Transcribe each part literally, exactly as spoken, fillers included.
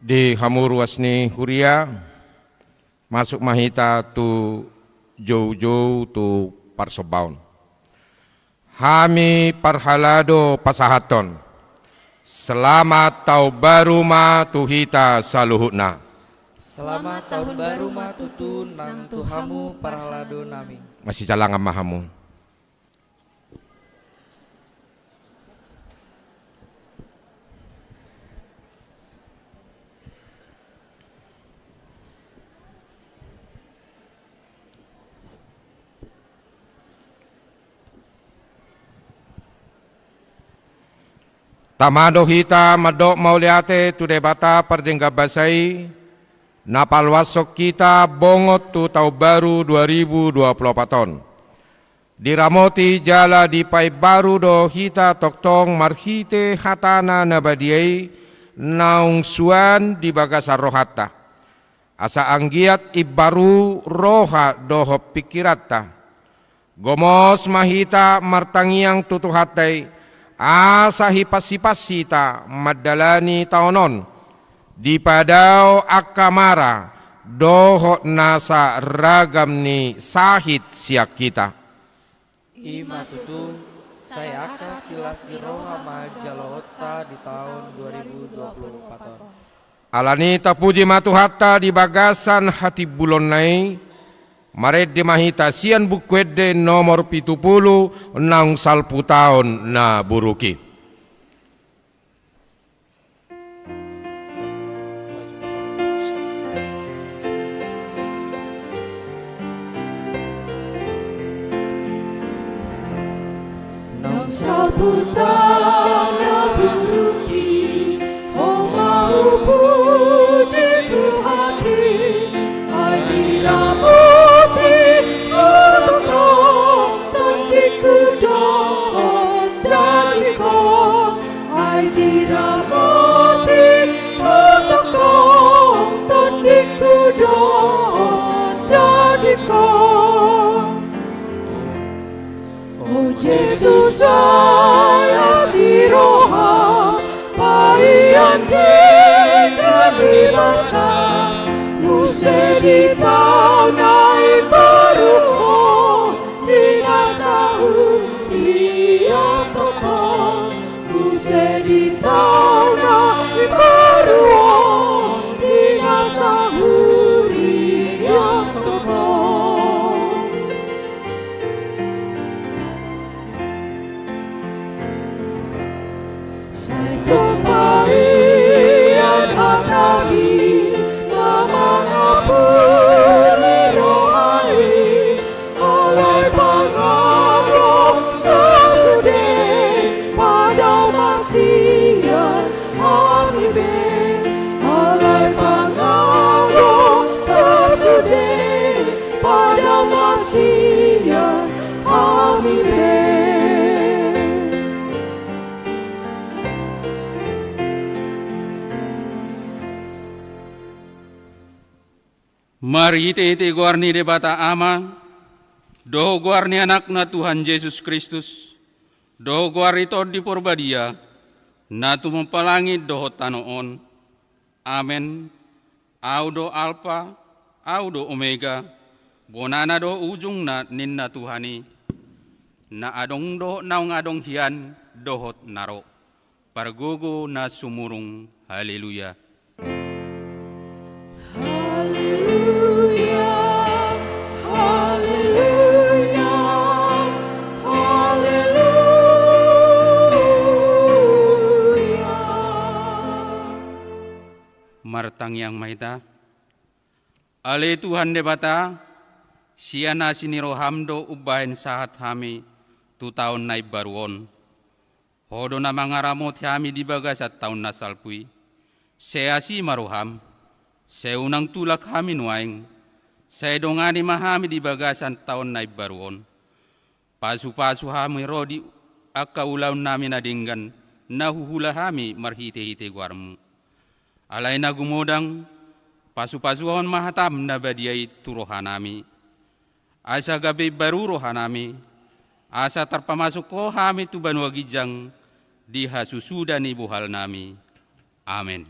Di hamu ruas ni huria, masuk ma hita tu joujou tu parsombaon. Hami parhalado pasahathon. Selamat taon baru ma tu hita saluhutna. Selamat tahun baru ma tutu nang tu hamu parhalado nami. Masijalangan ma hamu. Tama do hita mandok mauliate tu Debata pardenggan basa i, na paluashon hita bongot tu taon baru dua ribu dua puluh opat on. Diramoti jala dipaimbaru do hita tongtong marhite hatana na badia i naung suan di bagasan rohanta. Asa anggiat imbaru roha dohot pingkiranta. Gomos ma hita martangiang tu Tuhanta i, asa hipas-hipas hita mandalani taon on, dipadao angka mara dohot nasa ragam ni sahit sian hita. I ma tutu, sai angka silas ni roha ma jaloonta di taon dua ribu dua puluh opat on. Alani i tapuji ma Tuhanta di bagasan hatimbulonna i, marende ma hita sian Buku Ende nomor pitu pulu naung salpu taon na buruk i. Nang salpu taon na buruk i, Ho ma hupuji Tuhanki, ai diramoti Ho tongtong tondingku dohot dagingku. Ai diramoti Ho tongtong tondingku dohot dagingku. O Jesus, ai asi roham, paihon denggan ni basam, muse di taon na imbaru on, di na sahuriankon, muse di taon na imbaru on, di na sahuriankon. Sai tong paihon hatami na mangampuni roha i, alai pangalong sasude padao ma sian hami be, alai pangalong sasude padao ma sian hami be. Marhitehite goar ni Debata Ama, dohot goar ni Anakna Tuhan Jesus Kristus, dohot goar ni Tondi Porbadia, na tumompa langit dohot tano on. Amen. Ahu do Alpa, Ahu do Omega, bonana dohot ujungna ninna Tuhan i, na adong dohot naung adong hian dohot na ro, pargogo na sumurung. Haleluya. Haleluya, haleluya, haleluya. Martangiang ma hita. Ale Tuhan Debata, sian asi ni roham do umbahen sahat hami tu taon na imbaru on. Ho do na mangaramoti hami di bagasan taon na salpu i. Sai asi ma roham, sai unang tulak hami nuaeng, sai dongani ma hami di bagasan taon na imbaru on. Pasu-pasu hami ro di angka ulaonnami na denggan, na huhula hami marhite-hite goarmu. Alai na gumodang, pasu-pasuhon ma hatam na badia i tu rohanami. Asa gabe imbaru rohanami, asa tarpamasuk ho hami tu banua ginjang di hasusuda ni bohalnami. Amen.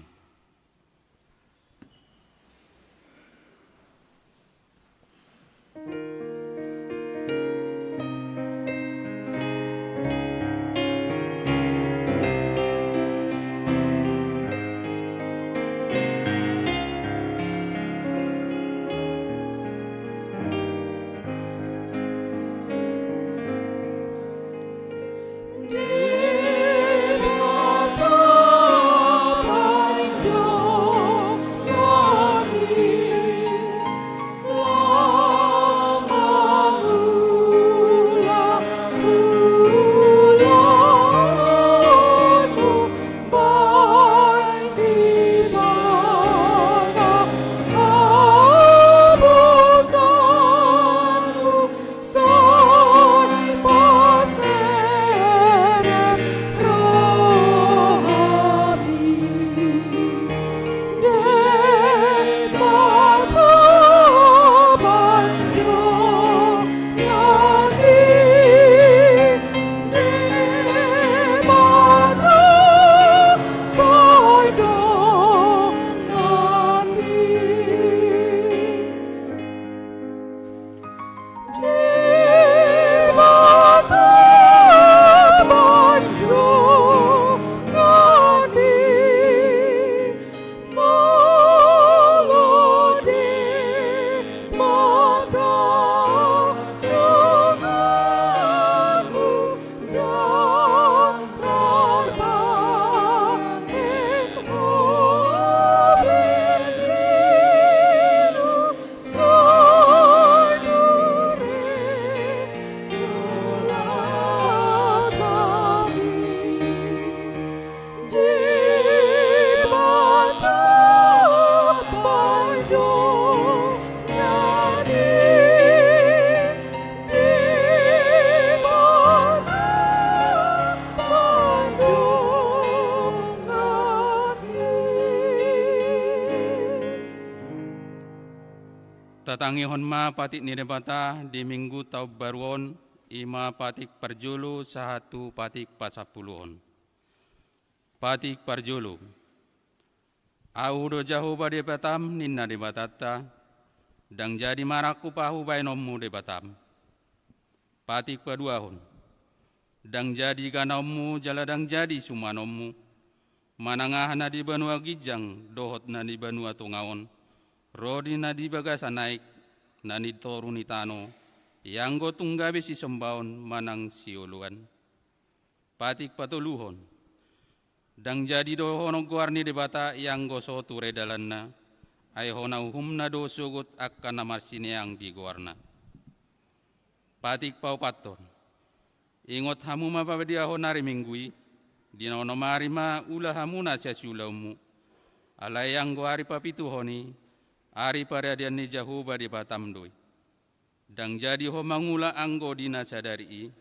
Tatangihon ma patik ni Debata di Minggu taon baru on, i ma patik parjolo sahat tu patik pasampuluhon. Patik parjolo. Ahu do Jahowa Debatam, ninna Debatanta, ndang jadi marangkup ahu baenonmu Debatam. Patik paduahon. Ndang jadi ganaonmu jala ndang jadi sumanonmu, manang aha na di banua ginjang dohot na di banua tonga on, ro di na di bagasan aek, na di toru ni tano, ianggo tung gabe sisombaon manang sioloan. Patik patoluhon. Ndang jadi dohonon goar ni Debata ianggo so ture dalanna, ai hona uhumna do sogot angka na marsineang di goarna. Patik paopathon. Ingot hamu ma padiahon ari Minggu i, di na onom ari ma ula hamuna siasi ulaonmu. Alai anggo ari papituhon i, ari paradian ni Jahowa Debatam do i. Ndang jadi ho mangula anggo di na sadari i,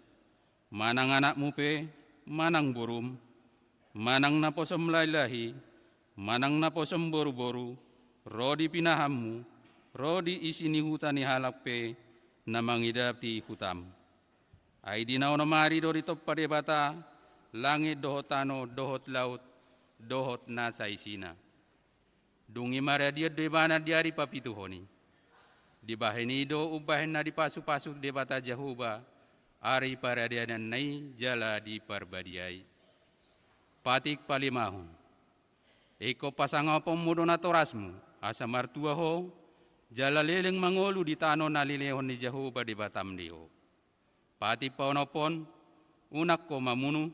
manang anakmu pe, manang borum, manang naposom lahilahi, manang naposom boruboru, ro di pinahanmu, ro di isi ni huta ni halak pe na mangidati hutam. Ai di na onom ari do ditompa Debata langit dohot tano dohot laut dohot na saisina. Dung i maradian do ibana di ari papituhon i. Dibahen i do umbahen na dipasupasu Debata Jahowa ari paradiananna i jala diparbadiai. Patik palimahon. Ingkon pasangaponmu do natorasmu, asa martua ho, jala leleng mangolu di tano na lelehon ni Jahowa Debatam di ho. Patik paonomhon, unang ho mamunu.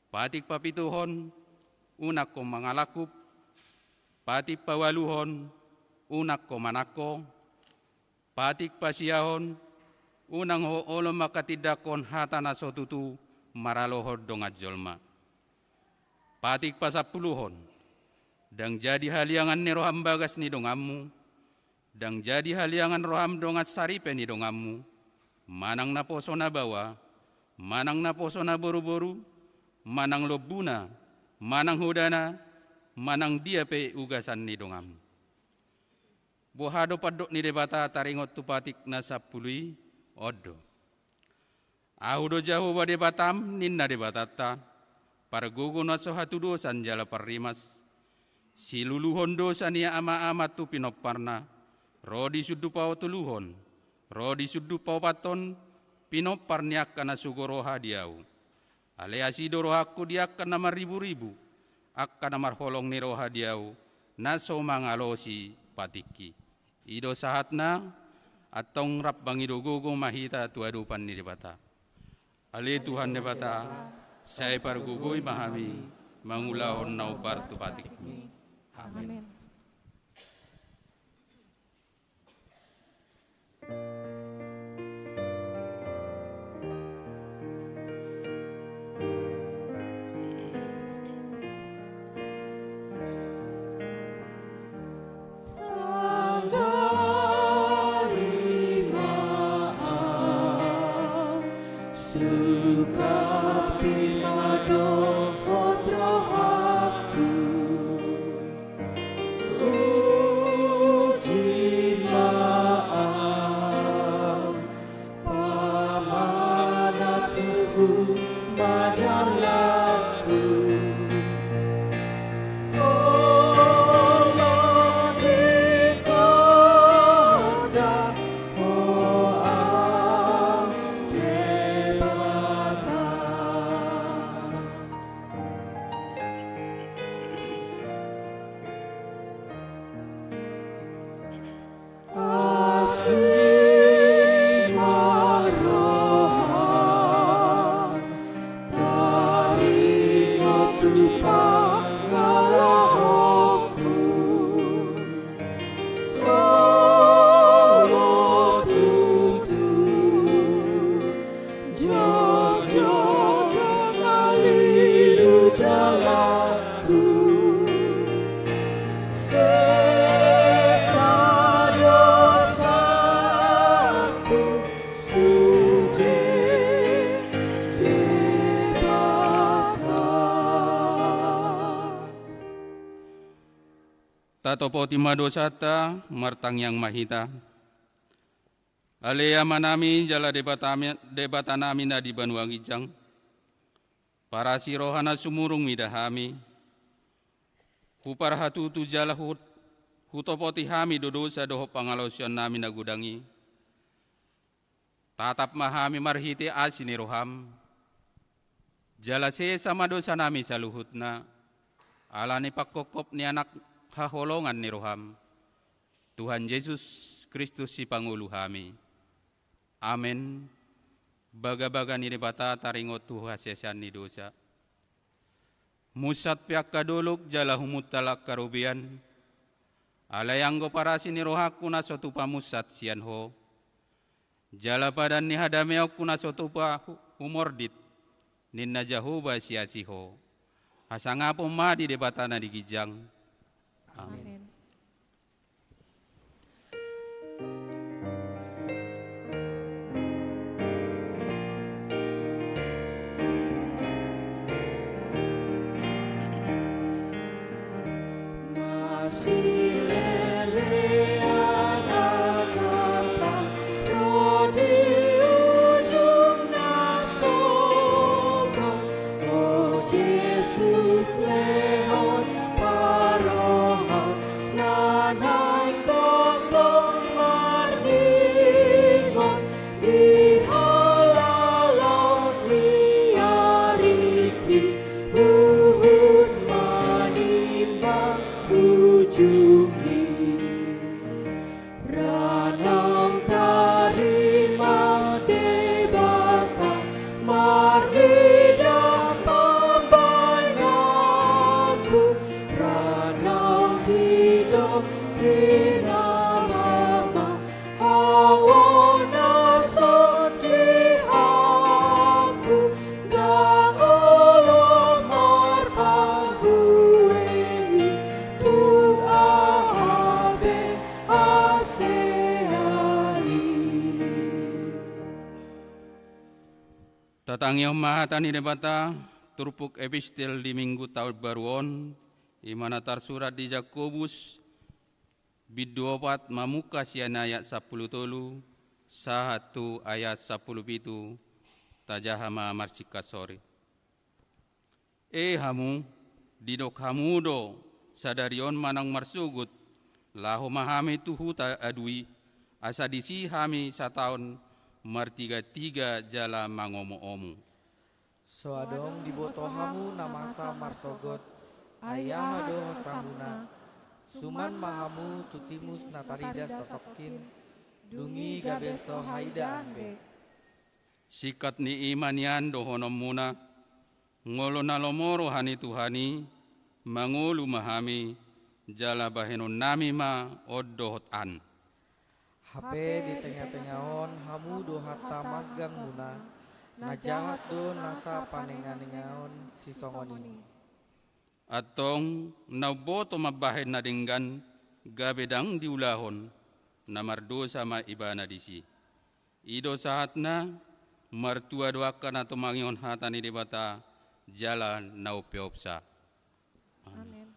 Patik papituhon, unang ho mangalangkup. Patik paualuhon, unang ho manangko. Patik pasiahon, unang ho olo mangkatindangkon hata na so tutu maralohon dongan jolma. Patik pasampuluhon, ndang jadi haliangan ni roham bagas ni donganmu, ndang jadi haliangan roham dongan saripe ni donganmu, manang naposo na baoa, manang naposo na boruboru, manang lombuna, manang hodana, manang dia pe ugasan ni donganmu. Boha do pandok ni Debata taringot tu patik na sampulu i? On do. Ahu do Jahowa Debatam, ninna Debatanta, pargogo na so hatudosan jala parrimas. Siluluhon dosa ni amaam tu pinomparna, ro di sundut patoluhon, ro di sundut paopathon, pinompar ni angka na sogo roha di ahu. Alai asi do rohangku di angka na marriburibu, angka na marholong ni roha di ahu, na so mangalosi patikki. I do sahatna. Antong rap mangido gogo ma hita tu adopan ni Debata. Ale Tuhan Debata, sai pargogoi ma hami mangulahon na hombar tu patikmi. Amen. Sungkap i ma dohot rohangku. Uji ma au, pamanat huhut ma dalanku. Olo ditanda ho au Debata. Asi ma roham taringot tu pangalahoku. Olo tutu, jotjot na lilu dalanku. Sesa dosaku sude Debata. Tatopoti ma dosanta, martangiang ma hita. Ale Amanami jala Debatami, Debatanami na di banua ginjang, parasi roha na sumurung mida hami, huparhatutu jala hu-, hutopoti hami do dosa dohot pangalaosionnami na godang i. Tatap ma hami marhite asi ni roham, jala sesa ma dosanami saluhutna, ala ni pangkophop ni Anak haholongan ni roham, Tuhan Jesus Kristus Sipangolu hami. Amen. Bagabaga ni Debata taringot tu hasesaan ni dosa. Munsat pe angka dolok jala humuntal angka robean. Alai anggo parasi ni rohangku na so tupa munsat sian Ho, jala padan ni hadameonku na so tupa hu-, humordit, ninna Jahowa sian si Ho. Hasangapon ma di Debata na di ginjang. Amen. Amen. Silelean angka tano ro di ujung na sogot, o Jesus lehon parroham na naeng tongtong marningot di halak ni aringki, huhut manimbang ujungni. Ra naeng tarimas Debata marnida pambahenanku, ra naeng didok di na mama hawa na sondihanku, ndang olo marparbue i tu aha be hasea i. Tatangihon ma hata ni Debata, turpuk epistel di Minggu Taon Baru on, i ma na tarsurat di Jakobus, bindu opat mamungka sian ayat sampulu tolu sahat tu ayat sampulu pitu, tajaha ma marsingkat sori. E hamu, didok hamu do, sadari on manang marsogot, laho ma hami tu huta adui, asa disi hami sataon martigatiga jala mangomo-omo. So adong diboto hamu na masa marsogot, ai aha do hosamuna? Suman ma hamu tu timus na tarida satongkin, dung i gabe so haidaan be. Singkat ni i ma nian dohononmuna, molo na lomo roha ni Tuhan i, mangolu ma hami, jala bahenonnami ma on dohot an. Hape di tenga-tenga on hamu do hata manggangmuna, na jahat do nasa panenga-nengaon sisongon i. Antong na umboto mambahen na denggan, gabe ndang diulahon, na mardosa ma ibana disi. I do sahatna, martua do angka na tumangihon hata ni Debata, jala na umpeopsa. Amen.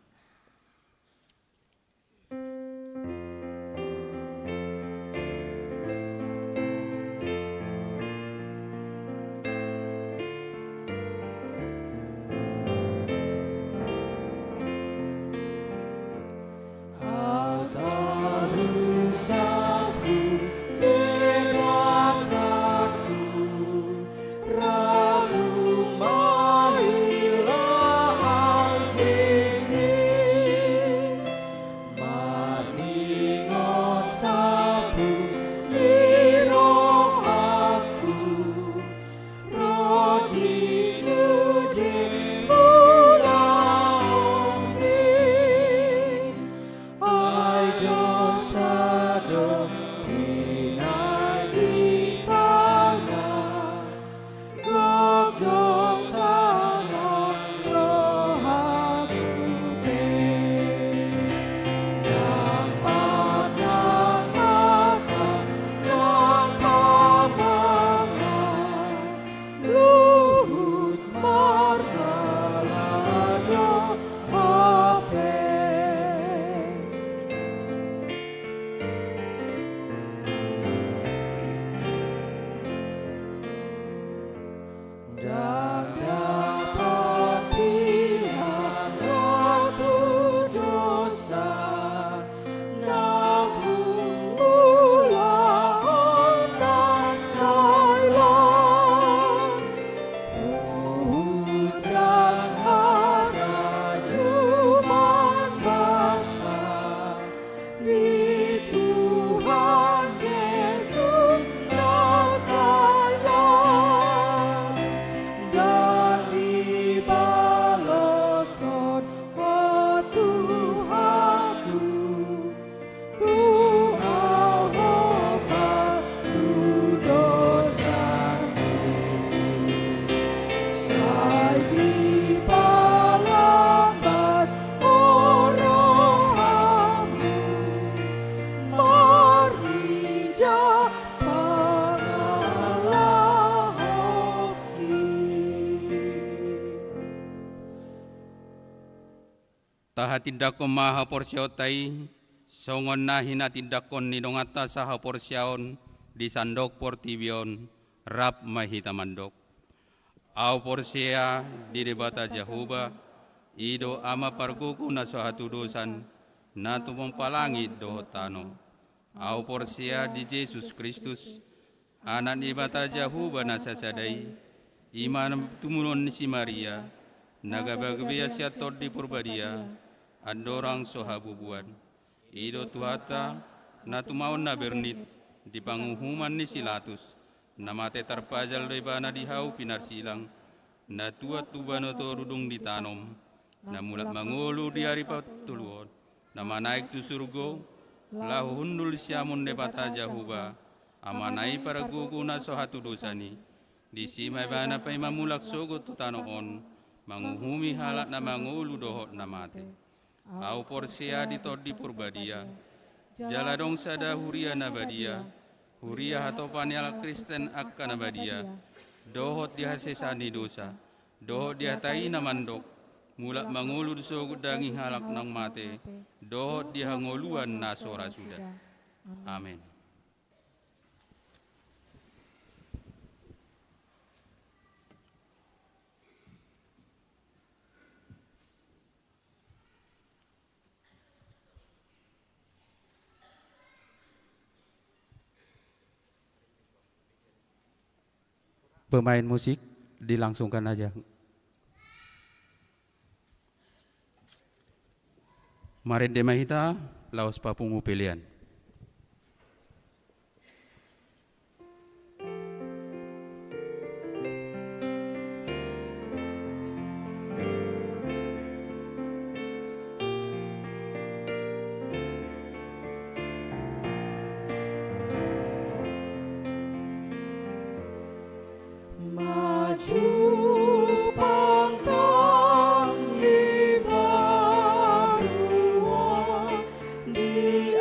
Amen. Tindanghon ma haporseaonta i, songon na hinatindanghon ni donganta sahaporseaon di sandok portibi on, rap ma hita mandok. Ahu porsea di Debata Jahowa, i do Ama pargogo na so hatudosan, na tumompa langit dohot tano. Ahu porsea di Jesus Kristus, Anak ni Debata Jahowa na sasada i, i ma na tumunu ni si Maria, na gabagabea sian Tondi Porbadia, andorang so habubuan. I do Tuhanta, na tumaon na bernit, di panguhuman ni si Latus, na mate tarpajal do ibana di hau pinarsilang, na tuat tu banua toru dung ditanom, na mulak mangolu di ari patoluhon, na manaek tu surgo, laho hundul siamun Debata Jahowa, Amana i pargogo na so hatudosan i, disi ma ibana paima mulak sogot tu tano on, manguhumi halak na mangolu dohot na mate. Ahu porsea di Tondi Porbadia, jala adong sada huria na badia, huria hatopan ni halak Kristen angka na badia, dohot di hasesaan ni dosa, dohot di hata i na mandok, mulak mangolu sogot daging halak na mate, dohot di hangoluan na so ra suda. Amen. Pemain musik, dilangsungkan aja. Marende ma hita, laos papungu pelean. Maju pantang di barua di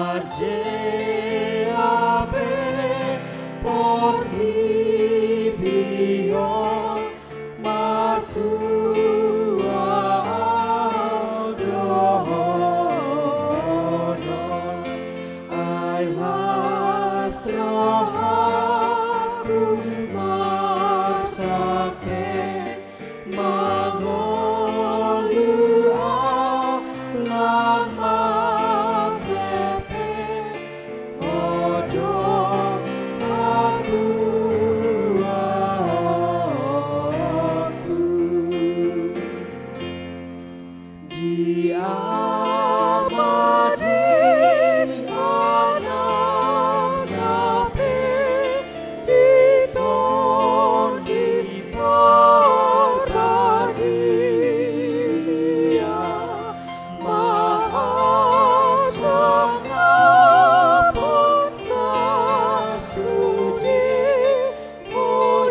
Arjea pe portibi on martua au dohonon, ai las rohaku marsak pe mangolu au lam mate pe, ho do hatuaonku. Di Ama, di Anakna pe, di Tondi Porbadia, ma hasangapon sasudi, ho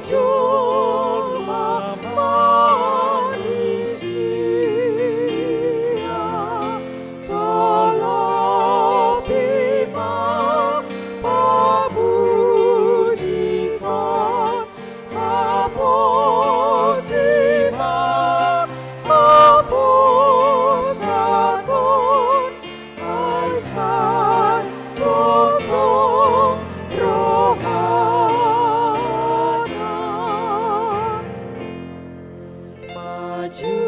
jolma manisia. Tolopi ma, pamujihon, haposi ma, haposakon, ai sai tongtong rohana. Maju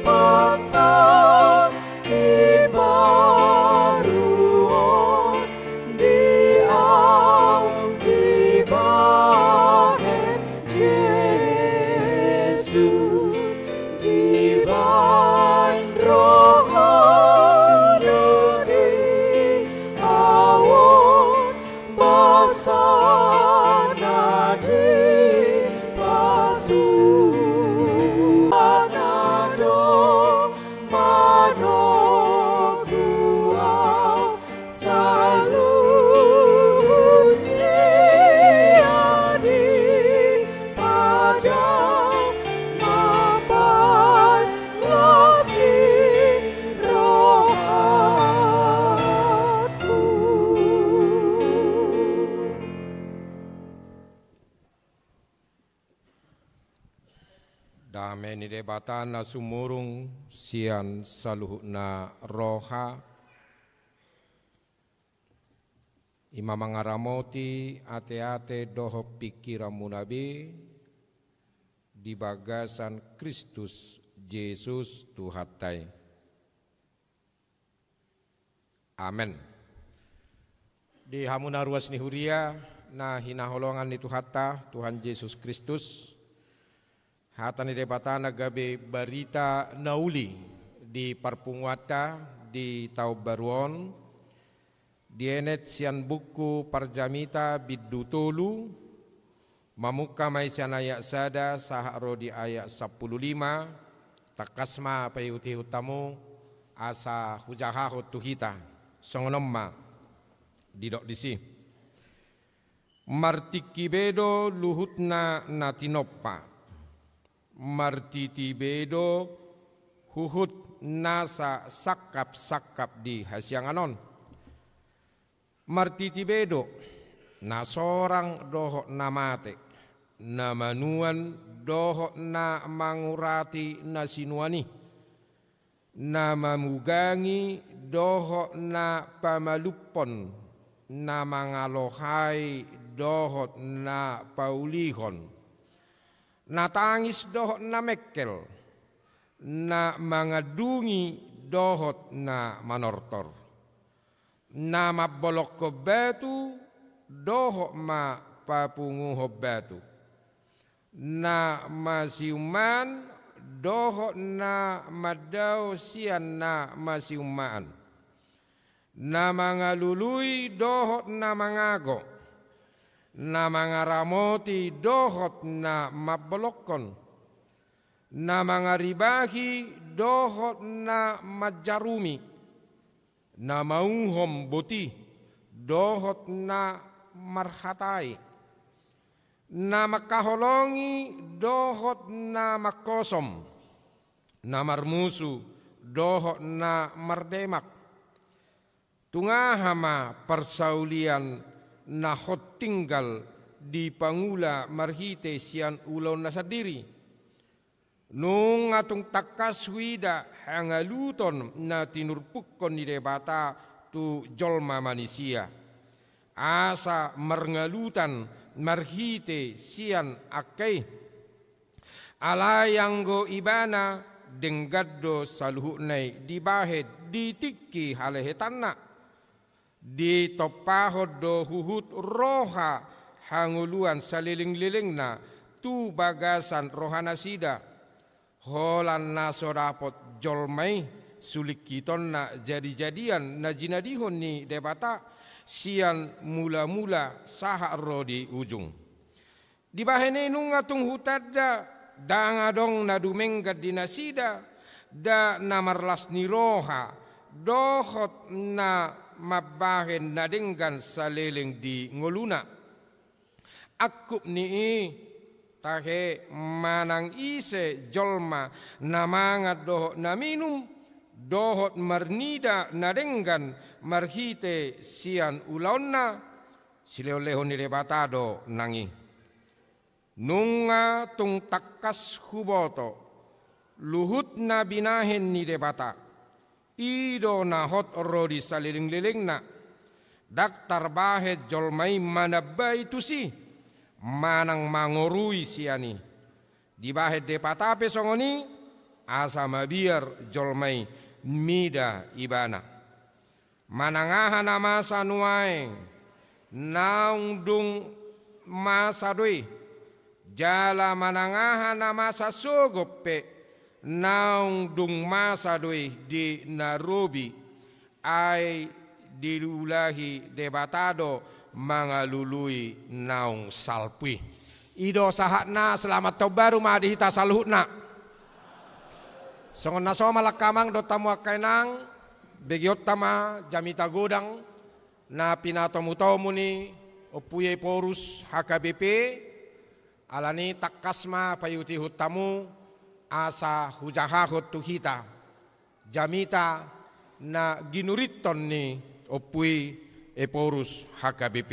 pantang imbaru on, di au dibahen Jesus, dibahen rohana di au on, basa na di batu, na do manongku au, saluhut dia di padang mambahen las ni rohangku. Dame ni Debata na sumurung sian saluhutna roha, i ma mangaramoti ateate dohot pingkiranmuna be di bagasan Kristus Jesus Tuhanta i. Amen. Di hamu na ruas ni huria na hinaholongan ni Tuhanta, Tuhan Jesus Kristus, hata ni Debata na gabe barita na uli di parpunguanta di taon baru on, dienet sian buku Parjamita bindu tolu, mamungka ma i sian ayat sada sahat ro di ayat sampulu lima, tangkas ma paihutihut hamu asa hujahahon tu hita, songon on ma didok disi. Martingki be do luhutna na tinompa, martiti be do huhut nasa sangkapsangkap di hasiangan on. Martiti be do na sorang dohot na mate, na manuan dohot na mangurati na sinuan i, na mamugangi dohot na pamalumhon, na mangalohai dohot na paulihon, na tangis dohot na mengkel, na mangandungi dohot na manortor, na mambolongkon batu dohot ma papunguhon batu, na masiumaan dohot na mandao sian na masiumaan, na mangalului dohot na mangago, na mangaramoti dohot na mambolongkon, na mangaribahi dohot na manjarumi, na mauhom boti dohot na marhatai, na mangkaholongi dohot na mangkosom, na marmusu dohot na mardemak. Tung aha ma parsaulian na hot tinggal dipangula marhite sian ulaonna sandiri? Nunga tung tangkas huida hangaluton na tinurpukkon ni Debata tu jolma manisia, asa marngalutan marhite sian angka i. Alai anggo Ibana, denggan do saluhutna i dibahen di tingki halehetanna. Ditompahon do huhut roha hangoluan salelenglelengna tu bagasan rohanasida, holan na so dapot jolma i sulingkitonna jadijadian na jinadihon ni Debata sian mulamula sahat ro di ujung. Dibahen i nunga tung hutanda, ndang adong na dumenggan di nasida, nda na marlas ni roha, dohot na mambahen na denggan saleleng di ngoluna. Angkup ni i, tahe manang ise jolma na mangan dohot na minum, dohot marnida na denggan marhite sian ulaonna, silehonlehon ni Debata do nang i. Nunga tung tangkas huboto, luhut na binahen ni Debata, i do na hot ro di salelenglelengna. Ndang tarbahen jolma i manambai tusi, manang mangorui sian i. Dibahen Debata pe songon i, asa mabiar jolma i mida Ibana. Manang aha na masa nuaeng, naung dung masa do i, jala manang aha na masa sogot pe, naung dung masa do i di na robi, ai diulahi Debata do mangalului naung salpu i. I do sahatna, selamat tahun baru ma di hita saluhutna. Songon na somal angka amang dohot hamu angka inang, begeonta ma jamita godang na pinatomutomu ni Ompu Ephorus H K B P, alani tangkas ma paihutihut hamu asa hujahahon tu hita jamita na ginurithon ni Ompu i Ephorus H K B P.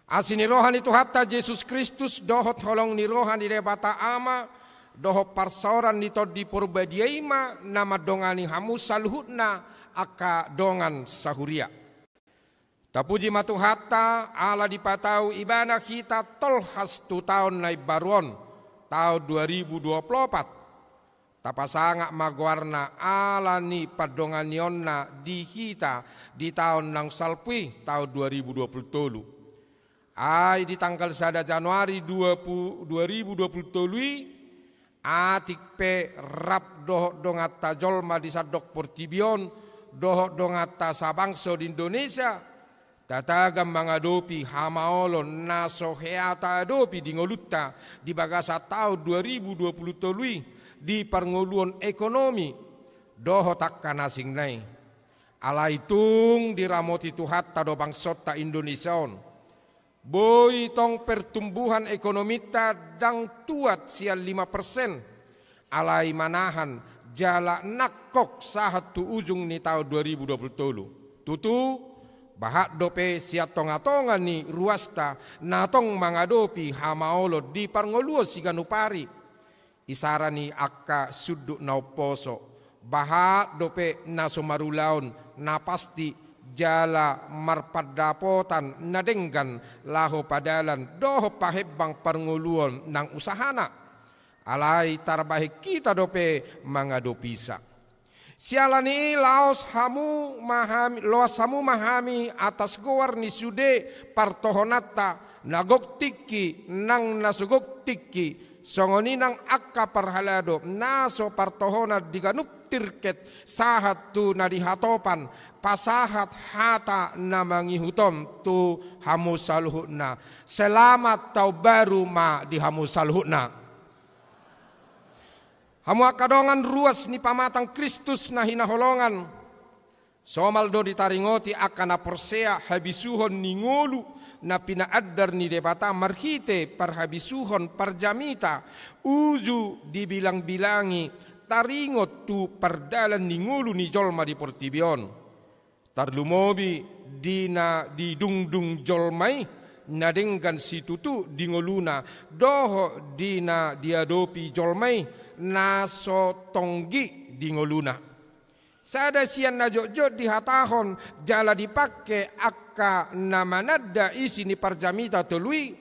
Asi ni roha ni Tuhanta Jesus Kristus, dohot holong ni roha ni Debata Ama, dohot parsaoran ni Tondi Porbadia i ma na mandongani hamu saluhutna angka dongan sahuria. Tapuji ma Tuhanta, ala dipatau Ibana hita tolhas tu taon na imbaru on, taon dua ribu dua puluh opat. Tapasangap ma goarna ala ni pandonganionna di hita di taon naung salpu i, taon dua ribu dua puluh tolu. Ai di tanggal sada Januari dua puluh, dua ribu dua puluh tolu i, atik pe rap dohot donganta jolma di sandok portibi on, dohot donganta sabangso di Indonesia, tatagam mangadopi hamaolon na so hea taadopi di ngolunta di bagasan taon dua ribu dua puluh tolu i, di parngoluon ekonomi dohot angka na asingna i. Alai tung diramoti Tuhanta do bangsonta Indonesia on. Boi tong pertumbuhan ekonominta ndang tuat sian lima persen, alai manahan jala nangkok sahat tu ujung ni taon dua ribu dua puluh tolu. Tutu, bahat dope sian tongatonga ni ruasta na tong mangadopi hamaolon di parngoluon siganup ari. Isara ni angka sundut na umposo, bahat dope na so marulaon na pasti jala marpandapotan na denggan laho padalan dohot pahembang parngoluon nang usahana. Alai tarbahen hita dope mangadopisa. Siala ni i laos hamu ma hami, loas hamu ma hami atas goar ni sude partohonanta, na gok tingki nang na so gok tingki, songon i nang angka parhalado na so partohonan di ganup tirket sahat tu na di hatopan, pasahat hata na mangihut on tu hamu saluhutna. Selamat tahun baru ma di hamu saluhutna. Hamu angka dongan ruas ni pamatang Kristus na hinaholongan, somal do ditaringoti angka na porsea habisuhon ni ngolu na pinaandar ni Debata marhite parhabisuhon parjamita uju dibilangbilangi taringot tu pardalan ni ngolu ni jolma di portibi on. Tarlumobi di na didungdung jolma i na denggan situtu di ngoluna, dohot di na diadopi jolma i na so tonggi di ngoluna. Sada sian na jotjot dihatahon jala dipangke angka na mananda isi ni parjamita tolu i,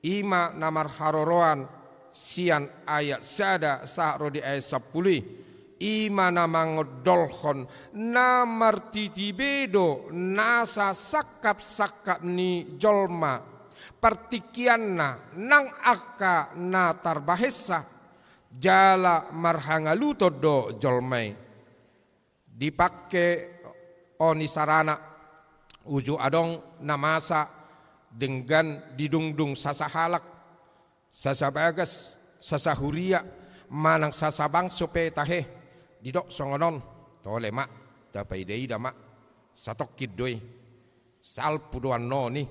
i ma na marharoroan sian ayat sada sahat ro di ayat sampulu i, i ma na mangondolhon na martitibe do nasa sangkapsangkap ni jolma, partingkianna nang angka na tarbahensa, jala marhangaluton do jolma i. Dipangke on isarana uju adong na masa denggan didungdung sasahalak, sasabagas, sasahuria, manang sasabangso pe tahe, didok songon on, tole ma, tapaidaida ma, satongkin do i, salpu do annon i,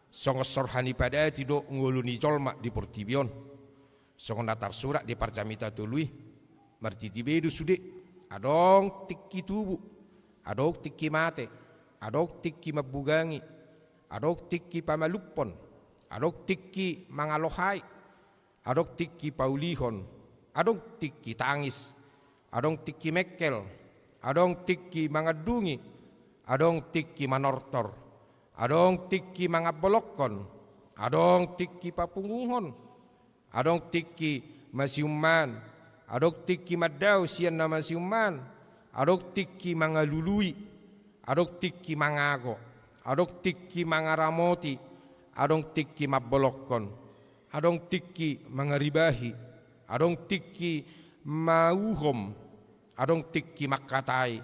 songon sorhan i padati do ngolu ni jolma di portibi on. Songon na tarsurat di parjamita tolu i, martitibe do sude, adong tingki tubu, adong tingki mate, adong tingki mambugangi, adong tingki pamalumhon, adong tingki mangalohai, adong tingki paulihon, adong tingki tangis, adong tingki mengkel, adong tingki mangandungi, adong tingki manortor, adong tingki mangambolongkon, adong tingki papunguhon, adong tingki masiumman, adong tingki mandao sian na masiumman, adong tingki mangalului, adong tingki mangago, adong tingki mangaramoti, adong tingki mambolongkon, adong tingki mangaribahi, adong tingki mauhom, adong tingki mangkatai,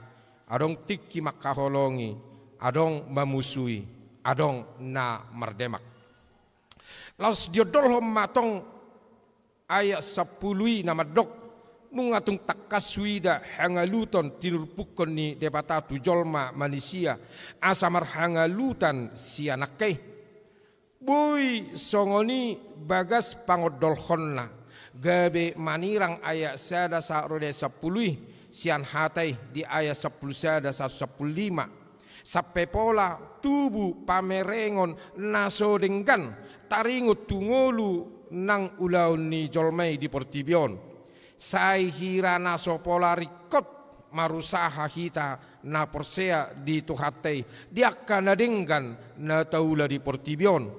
adong tingki mangkaholongi, adong mamusui, adong na mardemak. Laos diondolhon ma tong ayat sampulu i na mandok, nunga tung tangkas huida hangaluton tinurpukkon ni Debata tu jolma manisia, asa marhangalutan sian angka i. Boi songon i bagas pangondolhonna, gabe manirang ayat sada sahat ro di ayat sampulu i, sian hata i di ayat sampulu sada sahat sampulu lima. Sampe pola tubu pamerengon na so denggan taringot tu ngolu nang ulaon ni jolma i di portibi on. Sai hira na so pola ringkot marusaha hita na porsea di Tuhanta i, di angka na denggan na taula di portibi on.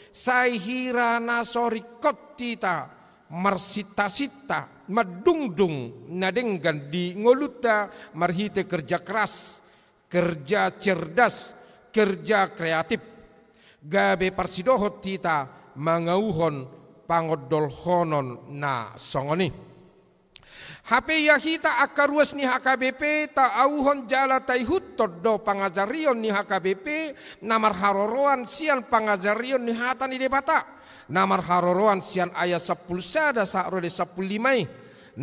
Sai hira na so ringkot hita marsintasinta, mandungdung na denggan di ngolunta marhite kerja keras, kerja cerdas, kerja kreatif, gabe parsidohot hita mangauhon pangondolhonon na songon i. Hape ia hita angka ruas ni H K B P taauhon jala taihuthon do pangajarion ni H K B P na marharoroan sian pangajarion ni hata ni Debata, na marharoroan sian ayat sampulu sada sahat ro di sampulu lima i,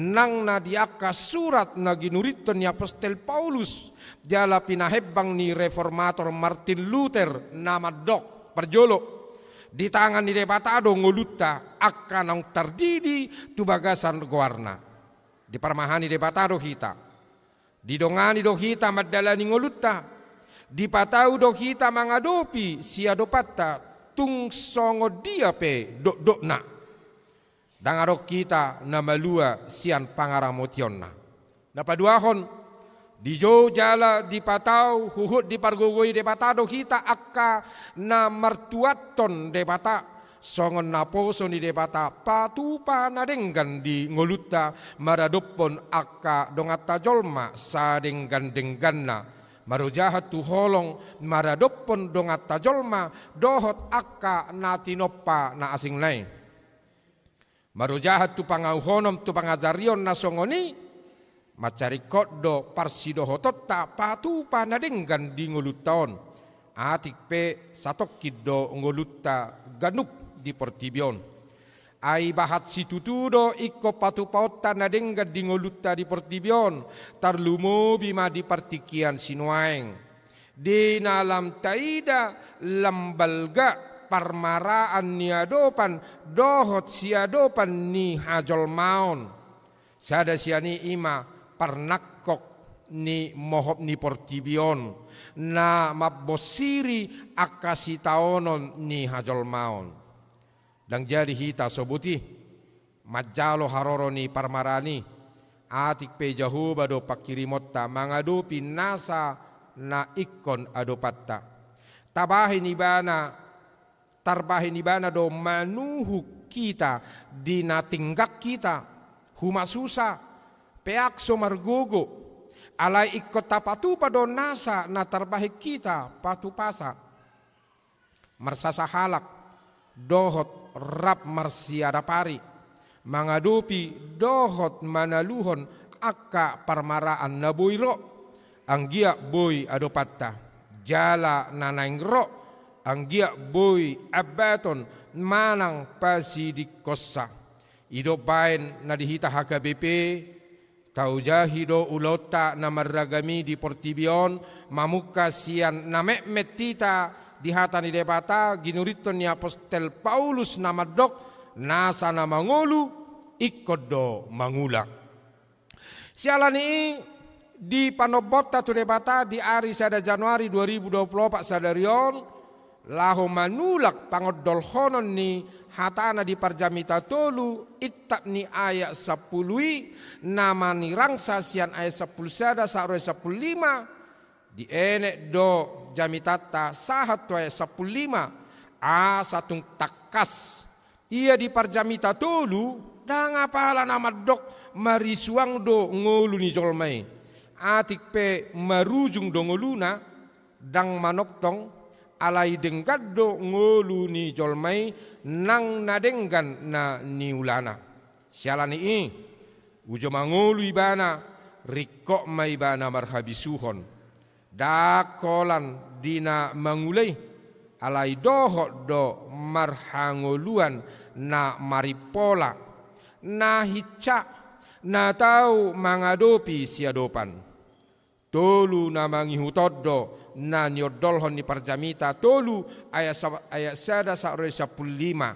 nang na di angka surat na ginurithon ni apostel Paulus jala pinahembang ni reformator Martin Luther na mandok, parjolo, di tangan ni Debata do ngolunta angka naung tardidi tu bagasan goarna. Diparmahan ni Debata do hita. Didongani do hita mandalani ngolunta. Dipatau do hita mangadopi siadopanta tung songon dia pe dokdokna. Ndang adong hita na malua sian pangaramotionna. Na paduahon, dijou jala dipatau huhut dipargogoi Debata do hita angka na martuathon Debata, songon naposo ni Debata patupa na denggan di ngolunta maradophon angka donganta jolma sadenggan-dengganna, marojahan tu holong maradophon donganta jolma dohot angka na tinompa na asing nai. Marojahan tu pangauhonon tu pangajarion na songon i, mansai ringkot do parsidohotonta patupa na denggan di ngolunta on. Atik pe satongkin do ngolunta ganup di portibi on. Ai bahat situtu do ingkon patupaonta na denggan di ngolunta di portibi on, tarlumobi ma di partingkian sinuaeng. Di na lam taida lam balga parmaraan ni adopan dohot siadopan ni hajolmaon. Sada sian i ima parnangkok ni mohop ni portibi on, na mambonsiri angka sitaonon ni hajolmaon. Ndang jadi hita so boti manjalo haroro ni parmaraan i, atik pe Jahowa do pangkirimonta mangadopi nasa na ingkon adopanta. Tabahen Ibana, tarbahen Ibana do manuhuk hita di na tinggang hita, humasusa, peak so margogo, alai ingkon tapatupa do nasa na tarbahen hita patupasa. Marsasahalak dohot rap marsiadapari, mangadopi dohot manaluhon angka parmaraan na boi ro, anggiat boi adopanta, jala na naeng ro, anggiat boi ambaton manang pasidingkonsa. I do umbaen na di hita H K B P, taojahi do ulaonta na marragam i di portibi on, mamungka sian na metmet hita di hata ni Debata, ginurithon ni apostel Paulus na mandok, nasa na mangolu ingkon do mangula. Siala ni i, di panombaonta tu Debata di ari sada Januari dua ribu dua puluh opat sadari on, laho manulak pangondolhonon ni hatana di Parjamita tolu, intap ni ayat sampulu i, na manirangsa sian ayat sampulu sada sahat ro ayat sampulu lima, dienet do jamitanta sahat tu ayat sampulu lima, asa tung tangkas. Ia di Parjamita tolu, ndang apala na mandok marisuang do ngolu ni jolma i. Atik pe marujung do ngoluna, ndang manongtong, alai denggan do ngolu ni jolma i nang na denggan na niulana. Siala ni i, uju mangolu ibana, ringkot ma ibana marhabisuhon. Ndang holan di na mangula i, alai dohot do marhangoluan na marimpola, na hinsa, na tau mangadopi siadopan. Tolu na mangihut on do na niondolhon ni Parjamita tolu ayat sa-, ayat sada sahat ro ayat sampulu lima,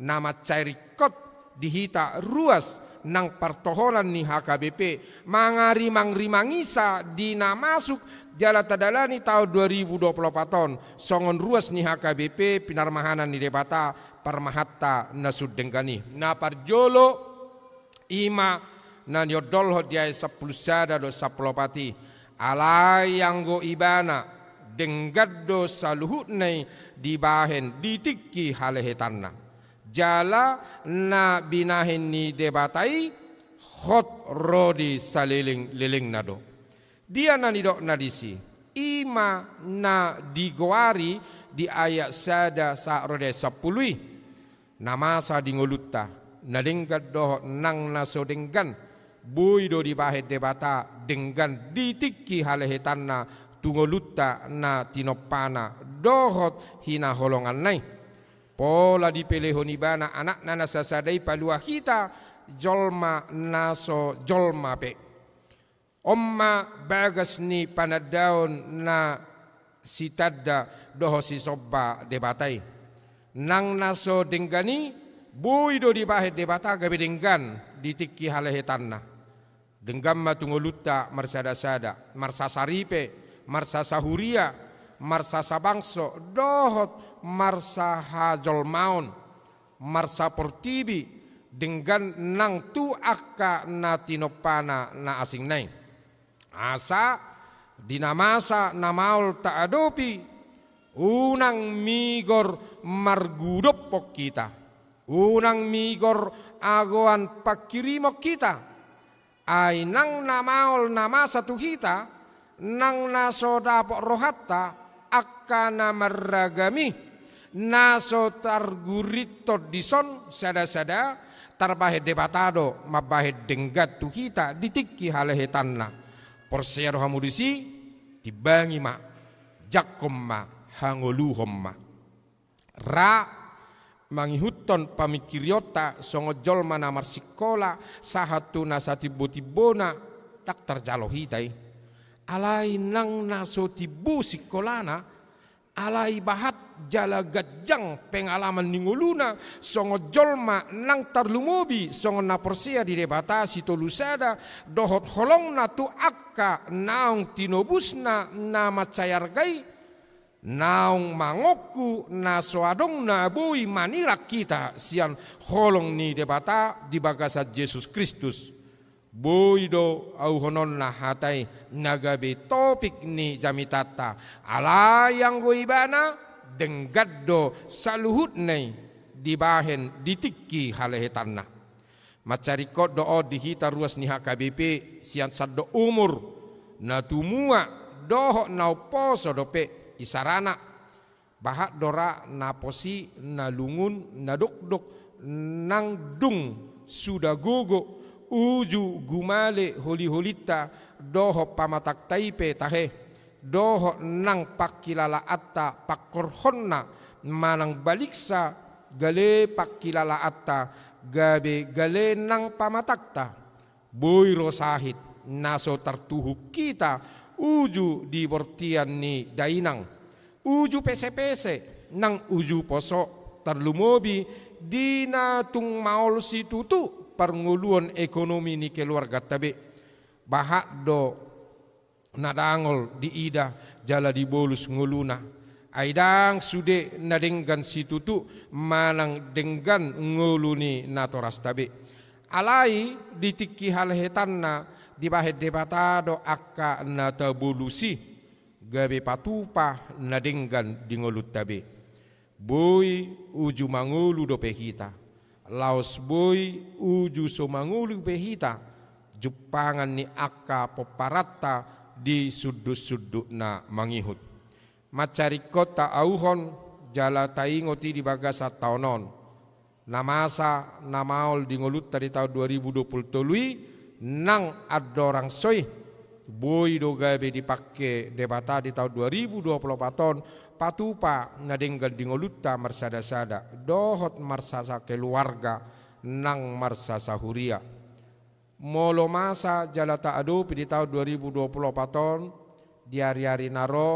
na mansai ringkot di hita ruas nang partohonan ni H K B P, mangarimangrimangisa di na masuk jala tadalani taon dua ribu dua puluh opat on, songon ruas ni H K B P pinarmahanan ni Debata parmahanta na sun denggan i. Na parjolo, i ma na niondolhon di ayat sampulu sada dohot sampulu opat i. Alai anggo ibana, denggan do saluhutna i dibahen di tingki halehetanna. Jala na binahen ni Debata i hot ro di salelenglelengna do. Dia na nidokna disi? I ma na digoari di ayat sada sahat ro di ayat sampulu i. Na masa di ngolunta, na denggan dohot nang na so denggan, boi do dibahen Debata denggan di tingki halehetanna tu ngolunta na tinompana dohot hinaholonganna i. Pola dipelehon ibana anakna na sasada i palua hita jolma na so jolma pe. On ma bagas ni panandaon na sitanda dohot sisomba Debata i. Nang na so denggan i, boi do dibahen Debata gabe denggan di tingki halehetanna. Denggan ma tu ngolunta marsadasada, marsasaripe, marsasahuria, marsasabangso, dohot marsahajolmaon, marsaportibi, denggan nang tu angka na tinompana na asingna i. Asa, di na masa na maol taadopi, unang migor margudophon hita, unang migor agoan pangkirimon hita, ai nang na maol na masa tu hita, nang na so dapot rohanta, angka na marragam i, na so targurithon dison sadasada, tarbahen Debata do mambahen denggan tu hita di tingki halehetanna. Porsea do hamu disi? Timbangi ma, jangkon ma, hangoluhon ma. Ra mangihuthon pamingkirionta songon jolma na marsingkola sahat tu na satimbotimbona, ndang tarjalo hita i. Alai nang na so timbo singkolana, Alai bahat jala ganjang pengalaman ni ngoluna, songon jolma nang tarlumobi songon na porsea di Debata Sitolusada, dohot holongna tu angka naung tinobusna na mansai arga i, naung mangongku na so adong na boi manirang hita sian holong ni Debata di bagasan Jesus Kristus. Boi do auhononna hata i na gabe topik ni jamitanta, alai anggo ibana denggan do saluhutna i dibahen di tingki halehetanna. Mansai ringkot do on di hita ruas ni H K B P sian sandok umur, na tumua dohot na umposo dope isarana. Bahat do ra na posi, na lungun, na dokdok, nang dung suda gogo, uju gumale holiholinta dohot pamatangta i pe tahe, dohot nang pangkilalaanta pangkorhonna manang baliksa, gale pangkilalaanta gabe gale nang pamatangta. Boi ro sahit na so tartuhuk hita uju di bortian ni dainang, uju pesepese nang uju poso, tarlumobi di na tung maol situtu parngoluon ekonomi ni keluarganta be. Bahat do na dangol diida jala dibolus ngoluna. Ai ndang sude na denggan situtu manang denggan ngolu ni natorasta be. Alai di tingki halehetanna dibahen Debata do angka na tabolus i, gabe patupa na denggan di ngolunta be. Boi uju mangolu dope hita, laos boi uju so mangolu be hita, jumpangan ni angka pomparanta di sundutsundut na mangihut. Mansai ringkot taauhon jala taingot i di bagasan taon on. Na masa na maol di ngolunta di taon dua ribu dua puluh tolu i, nang andorang so i, boi do gabe dipangke Debata di taon dua ribu dua puluh opat on, patupa na denggan di ngolunta marsadasada, dohot marsasa keluarga, nang marsasa huria. Molo masa jala taadopi di taon dua ribu dua puluh opat on, di ariari na ro,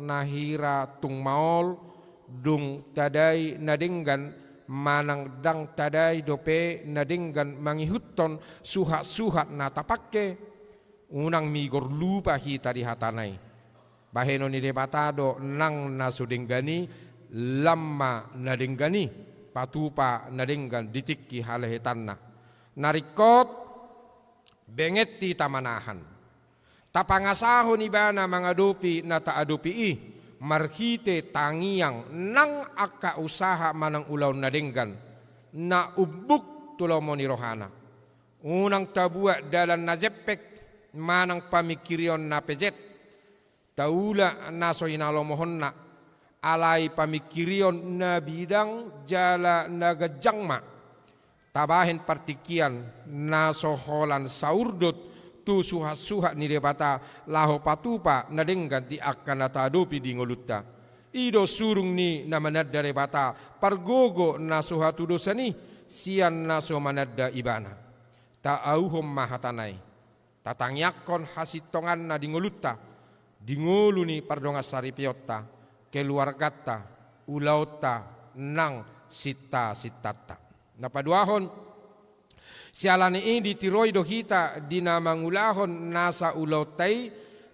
na hira tung maol, dung tadai na denggan, manang ndang tadai dope na denggan mangihuthon suhatsuhat na tapangke, unang migor lupa hita di hatana i. Bahenon ni Debata do nang na so denggan i, lam ma na denggan i, patupa na denggan di tingki halehetanna. Na ringkot, benget hita manahan. Tapangasahon ibana mangadopi na taadopi i, marhite tangiang nang angka usaha manang ulaon na denggan, na umbuk tu lomo ni rohana. Unang tabuat dalan na jempek, manang pamingkirion na pejet. Taula na so hinalomohonna, alai pamingkirion na bidang jala na ganjang ma. Tabahen partingkian na so holan saurdot tu suhatsuhat ni Debata laho patupa na denggan di angka na taadopi di ngolunta. I do surung ni na mananda Debata, pargogo na so hatudosan i sian na so mananda ibana. Taauhon ma hatana i. Tatangiangkon hasintonganna di ngolunta, di ngolu ni pardongansaripeonta, keluarganta, ulaonta, nang sintasintanta. Na paduahon, siala ni i ditiroi do hita di na mangulahon nasa ulaonta i,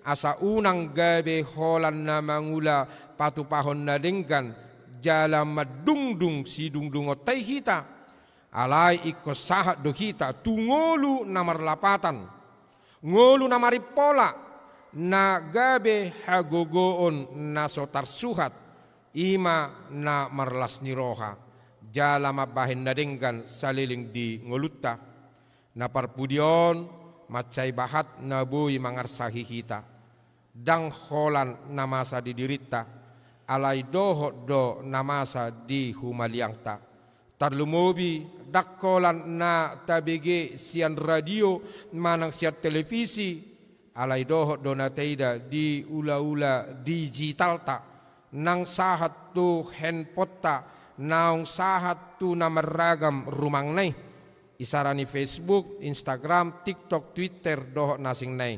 asa unang gabe holan na mangula patupahon na denggan, jala mandungdung sidungdungonta i hita. Alai ingkon sahat do hita tu ngolu na marlapatan, ngolu na marimpola, na gabe hagogoon na so tarsuhat, i ma na marlas ni roha, jala mambahen na denggan saleleng di ngolunta. Na parpudi on, mansai bahat na boi mangarsahi hita. Ndang holan na masa di dirinta, alai dohot do na masa di humaliangta. Tarlumobi, ndang holan na tabege sian radio manang sian televisi, alai dohot do na taida di ulaula digitalta, nang sahat tu handphoneta, naung sahat tu na marragam rumangna i. Isara ni Facebook, Instagram, TikTok, Twitter, dohot na asingna i.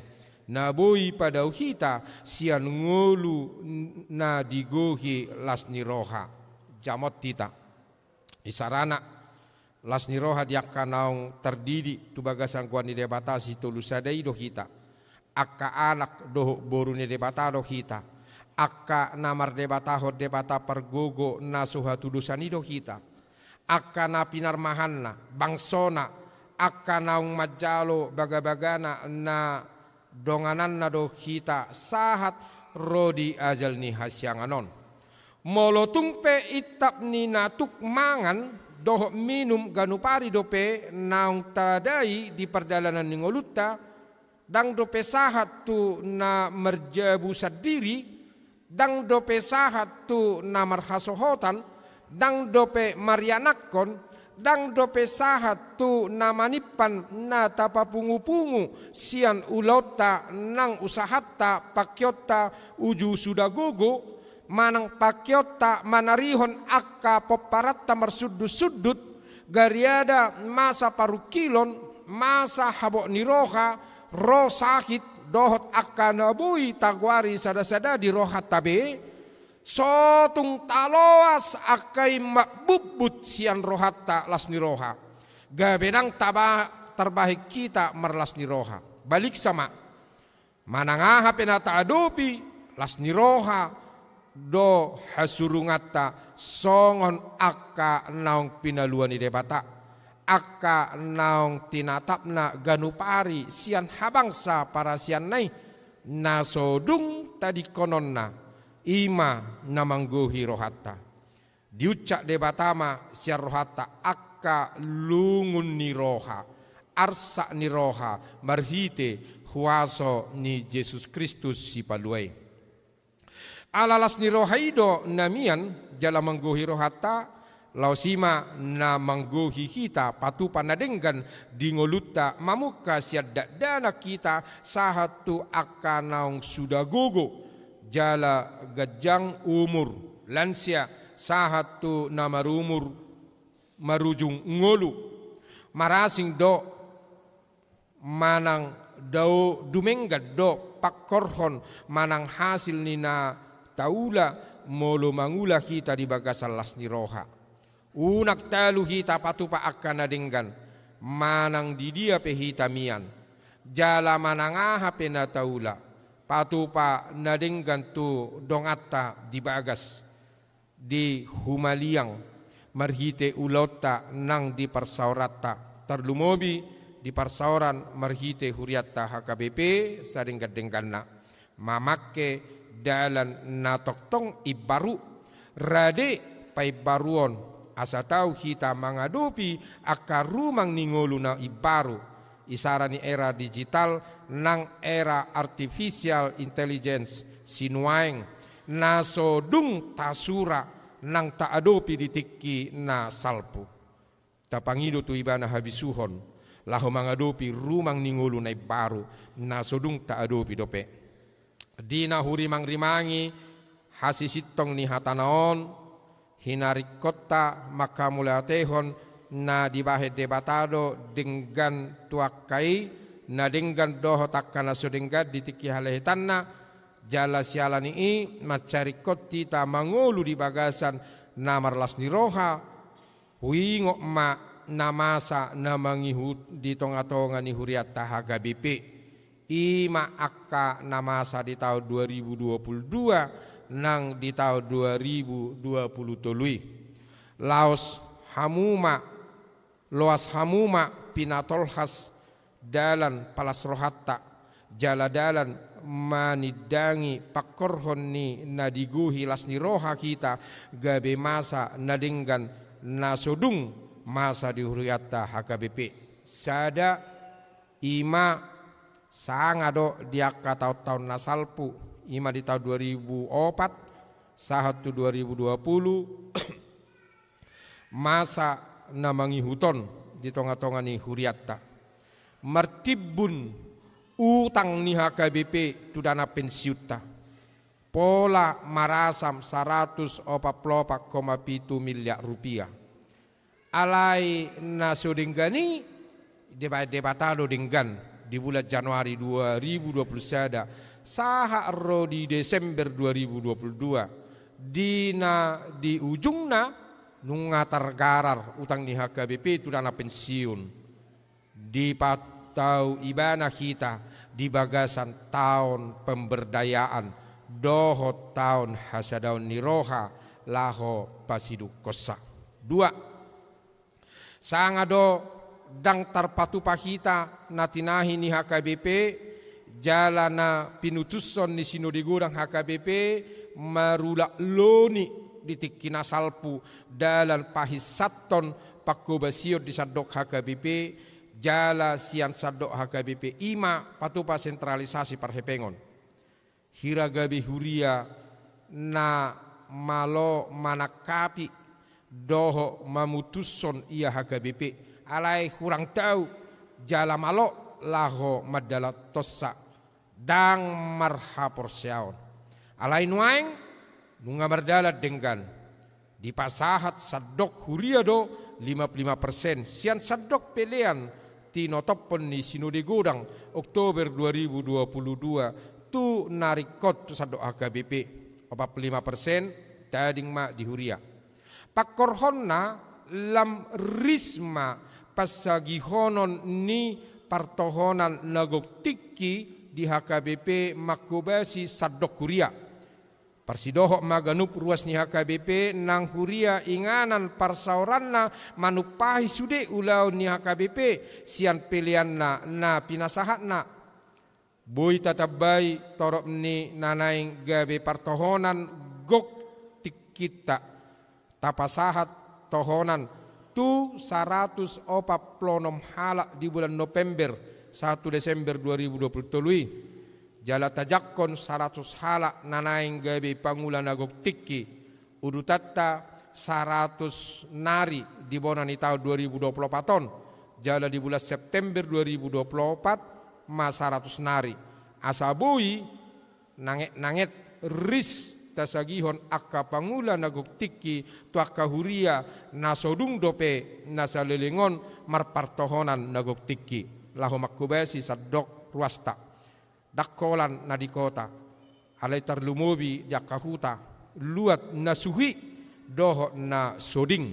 Na boi padao hita sian ngolu na digohi las ni roha. Jamot hita. Isarana, las ni roha di angka naung tardidi tu bagasan goar ni Debata sitolu sada i do hita. Angka anak dohot boru ni Debata do hita. Angka na mardebatahon debata pargogo na so hatudosan i do hita. Angka na pinarmahanna, bangsona, angka naung manjalo bagabagana na dongananna do hita sahat ro di ajal ni hasiangan on. Molo tung pe intap ni na tuk mangan dohot minum ganup ari dope naung tadai di pardalanan ni ngolunta, ndang dope sahat tu na marjabu sandiri, ndang dope sahat tu na marhasohotan, ndang dope marianakhon, ndang dope sahat tu na manimpan na tapapungupungu sian ulaonta nang usahanta, pangkeonta uju suda gogo, manang pangkeonta manarihon angka pomparanta marsundutsundut, gariada masa parungkilon, masa habot ni roha, ro sahit, dohot angka na boi tagoari sadasada di rohanta be, so tung taloas angka i mambumbut sian rohanta las ni roha. Gabe ndang taba-, tarbahen hita marlas ni roha. Baliksa ma. Manang aha pe na taadopi, las ni roha do hasurunganta songon angka naung pinalua ni Debata, angka naung tinatapna ganup ari sian habangsa parasianna i, na so dung tadingkononna, i ma na manggohi rohanta. Diuncak Debata ma sian rohanta angka lungun ni roha, arsak ni roha, marhite huaso ni Jesus Kristus Sipalua i. Ala las ni roha i do na mian jala manggohi rohanta, laos i ma na manggohi hita patupa na denggan di ngolunta, mamungka sian dakdanak hita sahat tu angka naung suda gogo jala ganjang umur, lansia, sahat tu na marumur marujung ngolu. Marasing do manang dao dumenggan do pangkorhon manang hasil ni na taula molo mangula hita di bagasan las ni roha. Unang talu hita patupa angka na denggan, manang di dia pe hita mian, jala manang aha pe na taula, patupa na denggan tu donganta di bagas, di humaliang, marhite ulaonta nang di parsaoranta, tarlumobi di parsaoran marhite hurianta H K B P sadenggan-dengganna, mamangke dalan na tongtong imbaru, rade paimbaruon, asa tau hita mangadopi angka rumang ni ngolu na imbaru, isara ni era digital nang era artificial intelligence sinuaeng, na so dung tasura nang taadopi di tingki na salpu. Tapangido tu ibana habisuhon, laho mangadopi rumang ni ngolu na imbaru, na so dung taadopi dope. Di na hurimangrimangi hasisintong ni hatana on, hinaringkonta manghamauliatehon na dibahen Debata do denggan tu angka i, na denggan dohot angka na so denggan di tingki halahetanna, jala siala ni i mansai ringkot hita mangolu di bagasan na marlas ni roha, huingot ma na masa na mangihut di tongatonga ni hurianta H K B P. I ma angka na masa di taon dua ribu dua puluh dua nang di taon dua ribu dua puluh tolu i. Laos hamu ma, loas hamu ma pinatolhas dalan palas rohanta, jala dalan manindangi pangkorhon ni na digohi las ni roha hita, gabe masa na denggan na so dung masa di hurianta H K B P. Sada, i ma sanga do di angka taon-taon na salpu, i ma di taon dua ribu opat sahat tu dua ribu dua puluh, masa na mangihut on di tongatonga ni hurianta. Martimbun utang ni H K B P tu dana pensiunta, pola marasam saratus opat pulu opat koma pitu miliar rupiah. Alai na so denggan i, dibahen Debata do denggan. di bulan Januari dua ribu dua puluh sada, sahat ro di Desember dua ribu dua puluh dua, di na di ujungna nunga targarar utang ni H K B P tu dana pensiun. Dipatau ibana hita di bagasan taon pemberdayaan dohot taon hasadaon ni roha laho pasidungkonsa. Dua, sanga do ndang tarpatupa hita na tinahi ni H K B P jala na pinutushon ni Sinode Godang H K B P marulak loni di tingki na salpu dalan pahinsathon pangkobasion di sandok H K B P jala sian sandok H K B P, i ma patupa sentralisasi parhepengon. Hira gabe huria na malo manangkapi dohot mamutushon ia H K B P, alai hurang tau jala malo laho mandalathonsa ndang marhaporseaon. Alai nuaeng nunga mardalan denggan. Dipasahat sandok huria do lima puluh lima persen sian sandok pelean tinotophon ni Sinode Godang Oktober dua ribu dua puluh dua tu na ringkot tu sandok H K B P, opat puluh lima persen tading ma di huria. Pangkorhonna lam ris ma pansagihonon ni partohonan na gok tingki di H K B P mangkobasi sandok huria. Parsidohot ma ganup ruas ni H K B P nang huria inganan parsaoranna manumpahi sude ulaon ni H K B P sian peleanna na pinasahatna. Boi tatambai torop ni na naeng gabe partohonan gok tingkinta. Tapasahat tohonan tu saratus opat pulu onom halak di bulan Nopember sahat tu Desember dua ribu dua puluh tolu i. Jala tajangkon saratus halak na naeng gabe pangula na gok tingki. Udutanta saratus nari di bona ni taon dua ribu dua puluh opat on. Jala di bulan September dua ribu dua puluh opat ma saratus nari. Asa boi nanget-nanget ris tasagihon angka pangula na gok tingki tu angka huria na so dung dope na saleleng on marpartohonan na gok tingki laho mangkobasi sandok ruasta. Ndang holan na di kota, alai tarlumobi di angka huta, luat na suhi dohot na so ding.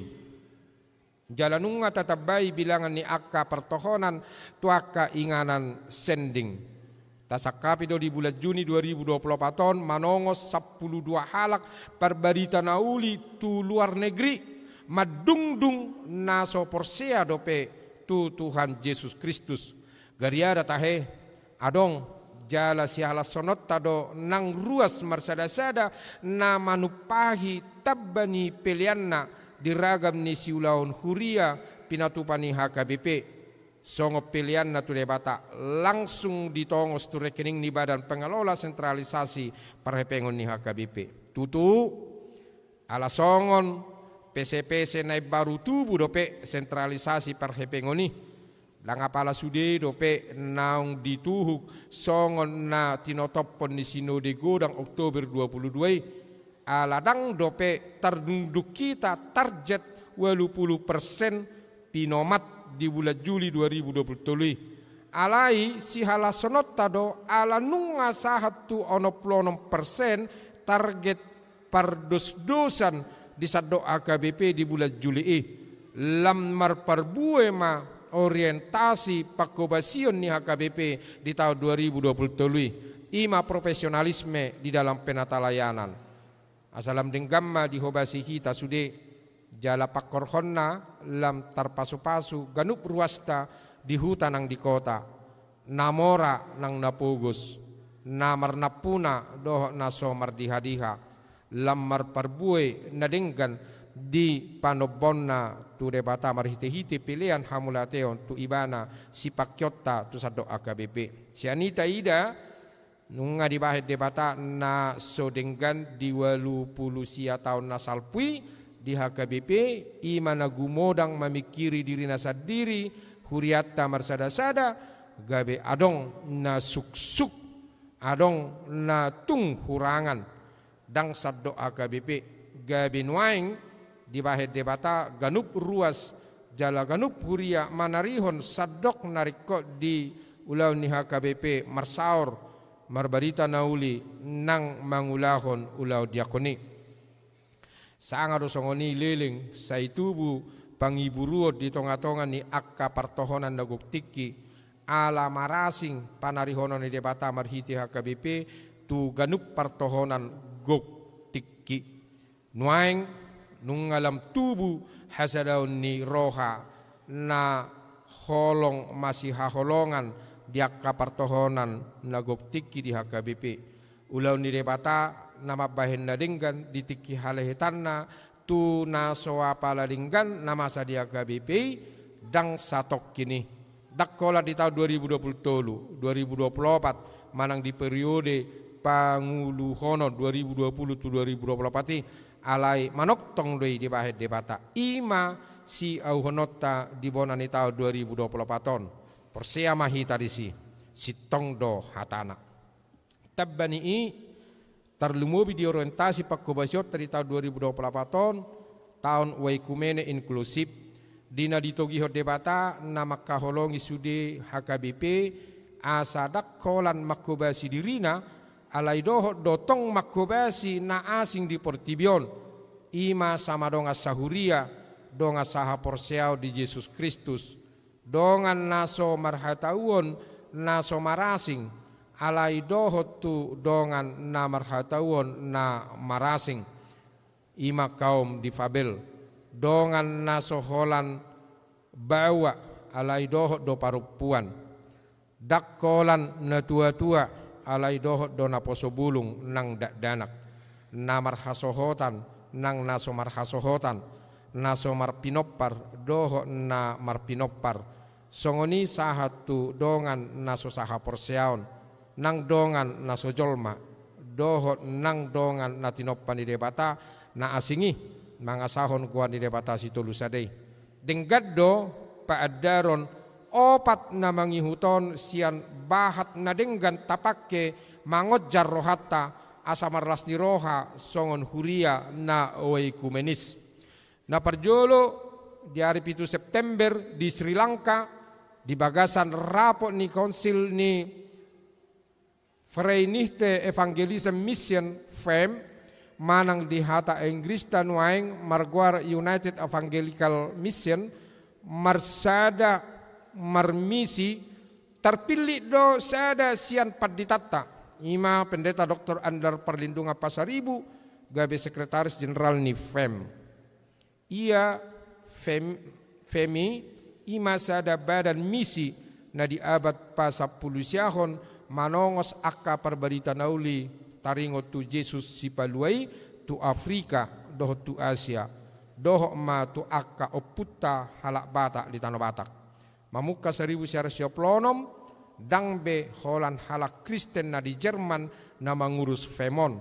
Jala nunga tatambai bilangan ni angka partohonan tu angka inganan sending. Tasangkapi do di bulan Juni dua ribu dua puluh opat on manongos sampulu dua halak parbarita na uli tu luar negeri, mandungdung na so porsea dope tu Tuhan Jesus Kristus. Gariada tahe, adong jala sihalashononta do nang ruas marsada-sada na manumpahi tamba ni peleanna di ragam ni siulaon huria pinatupa ni H K B P. Songon peleanna tu Debata langsung ditongos tu rekening ni Badan Pengelola Sentralisasi Parhepengon ni H K B P. Tutu, ala songon pese-pese na imbaru tubu dope sentralisasi parhepengon i. Ndang apala sude dope naung dituhuk songon na tinotophon ni Sinode Godang Oktober dua puluh dua i. Ala ndang dope tardungdung hita target ualu pulu persen pinomat di bulan Juli dua ribu dua puluh tolu i. Alai sihalashononta do ala nunga sahat tu onom pulu onom persen target pardosdosan di sandok H K B P di bulan Juli i. Lam marparbue ma orientasi pangkobasion ni H K B P di taon dua ribu dua puluh tolu i. I ma profesionalisme di dalam penatalayanan. Asa lam denggan ma dihobasi hita sude, jala pangkorhonna lam tarpasu-pasu ganup ruasta di huta nang di kota, na mora nang na pogos, na marnampuna dohot na so mardiha-diha, lam marparbue na denggan di panombaonna tu Debata marhite-hite pelean hamauliateon tu Ibana sipangkionta tu sandok H K B P. Sian i taida, nunga dibahen Debata na so denggan di ualu pulu sia taon na salpu i di H K B P, i ma na gumodang mamingkiri dirina sandiri, hurianta marsada-sada, gabe adong na suksuk, adong na tung hurangan. Ndang sandok H K B P, gabe nuaeng dibahen Debata ganup ruas jala ganup huria manarihon sandok na ringkot di ulaon ni H K B P marsaor marbarita na uli nang mangulahon ulaon diakon i. Sanga do songon i leleng sai tubu pangiburuon di tongatonga ni angka partohonan na gok tingki, ala marasing panarihonon ni Debata marhite H K B P tu ganup partohonan gok tingki. Nuaeng nunga lam tubu hasadaon ni roha na holong masihaholongan di angka partohonan na gok tingki di H K B P. Ulaon ni Debata na mambahen na denggan di tingki halehetanna tu na so apala denggan na masa di H K B P i, ndang satongkin i. Ndang holan di taon dua ribu dua puluh tolu, dua ribu dua puluh opat, manang di periode panguluhonon dua ribu dua puluh tu dua ribu dua puluh opat i, alai manongtong do i dibahen Debata. I ma siauhononta di bona ni taon dua ribu dua puluh opat on. Porsea ma hita disi, sintong do hatana. Tamba ni i, tarlumobi di orientasi pangkobasionta di taon dua ribu dua puluh opat on, taon uekumene inklusif, di na ditogihon Debata na mangkaholongi sude H K B P, asa ndang holan mangkobasi dirina, alai dohot do tong mangkobasi na asing di portibi on, i ma sama dongan sahuria, dongan sahaporseaon di Jesus Kristus. Dongan na so marhatauon na so marasing, alai dohot tu dongan na marhatauon na marasing, i ma kaum difabel, dongan na so holan baoa, alai dohot do parompuan, ndang holan na tuatua, alai dohot do naposo bulung nang dakdanak, na marhasohotan nang na so marhasohotan, na so marpinompar dohot na marpinompar, songon i sahat tu dongan na so sahaporseaon, nang dongan na so jolma, dohot nang dongan na tinompa ni Debata na asing i, mangasahon goar ni Debata Sitolusada i. Denggan do paandaron opat na mangihut on sian bahat na denggan tapangke mangonjar rohanta asa marlas ni roha songon huria na oekumenis. Na parjolo, di ari pitu September di Sri Lanka, di bagasan rapot ni konsil ni Vereenigde Evangelische Mission, fem, manang di hata Inggris ta nuaeng margoar United Evangelical Mission, marsada marmisi, tarpillit do sada sian panditanta, i ma Pendeta Doktor Andar Parlindungan Pasaribu, gabe Sekretaris Jenderal ni fem. Ia fem-, fem i, i ma sada badan misi na di abad pasampulusiahon manongos angka parbarita na uli taringot tu Jesus Sipalua i tu Afrika dohot tu Asia, dohot ma tu angka ompunta halak Batak di tano Batak. Mamungka saribu sia ratus sia pulu onom, ndang be holan halak Kristen na di Jerman na mangurus fem on.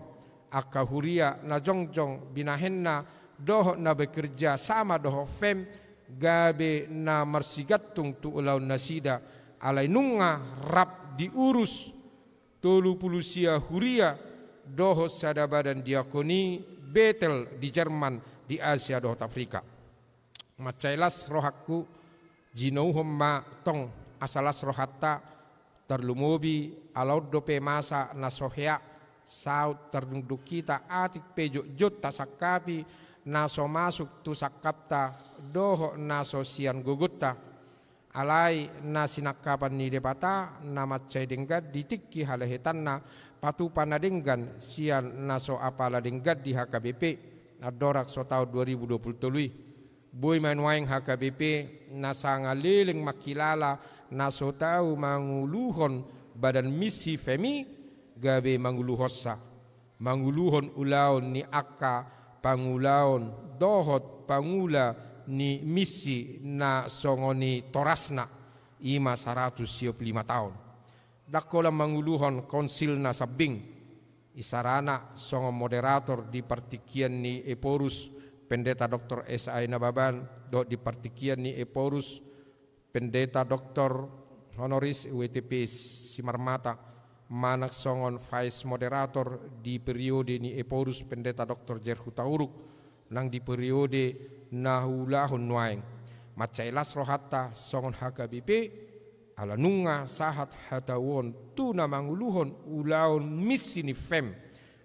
Angka huria na jongjong binahenna dohot na bekerja sama dohot fem, gabe na marsigantung tu ulaon nasida, alai nunga rap diurus tolu pulu sia huria dohot sada badan diakoni Betel di Jerman, di Asia dohot Afrika. Mansai las rohangku, jinouhon ma tong asa las rohanta, tarlumobi ala on dope masa na so hea, saut tardungdung hita atik pe jotjot tasangkapi na so masuk tu sangkapta dohot na so sian gogonta. Alai na sinangkapan ni Debata na mansai denggan di tingki halehetanna, patupa na denggan sian na so apala denggan di H K B P, andorang so taon dua ribu dua puluh tolu i. Boi ma nuaeng H K B P na sanga leleng mangkilala na so tau manguluhon badan misi fem i, gabe manguluhonsa, manguluhon ulaon ni angka pangulaon dohot pangula ni misi na songon i torasna, i ma saratus sia pulu lima taon. Ndang holan manguluhon konsil na sambing, isarana songon moderator di partingkian ni Ephorus, Pendeta Doktor S A I Nababan, dohot di partingkian ni Ephorus, Pendeta Doktor Honoris W T P Simarmata, manang songon vice moderator di periode ni Ephorus, Pendeta Doktor Jer Hutauruk, nang di periode na huulahon nuaeng. Mansai las rohanta songon H K B P, Ala nunga sahat hatauon tu na manguluhon ulaon misi ni fem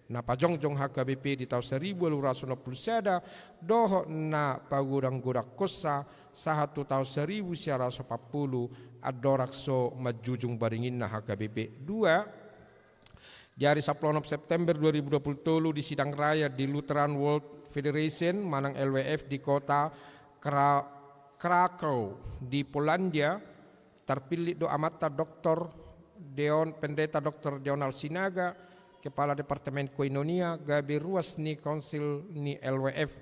na pajongjong H K B P di taon saribu ualu ratus onom pulu sada dohot na pagodang-godangkonsa sahat tu taon saribu sia ratus opat pulu andorang so manjujung baringinna H K B P. Dua, di ari sampulu onom September dua ribu dua pulu tolu di sidang raya di Lutheran World Federation manang L W F di kota Kra-, Krakow di Polandia, tarpillit do amanta Doktor Deon, Pendeta Doktor Deonald Sinaga, Kepala Departemen Koinonia, gabe ruas ni Konsil ni L W F.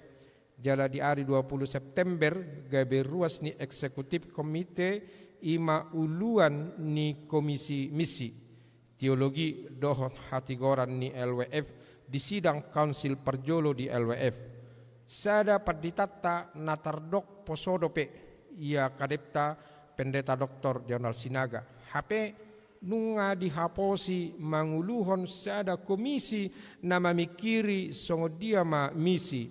Jala di ari dua pulu September gabe ruas ni eksekutif komite, i ma uluan ni komisi misi, teologi dohot hatigoran ni L W F di sidang kaunsil parjolo di L W F. Sada panditanta na tardok poso dope, ia kadepta Pendeta Doktor Deonald Sinaga. Hape nunga dihaposi manguluhon sada komisi na mamingkiri songon dia ma misi,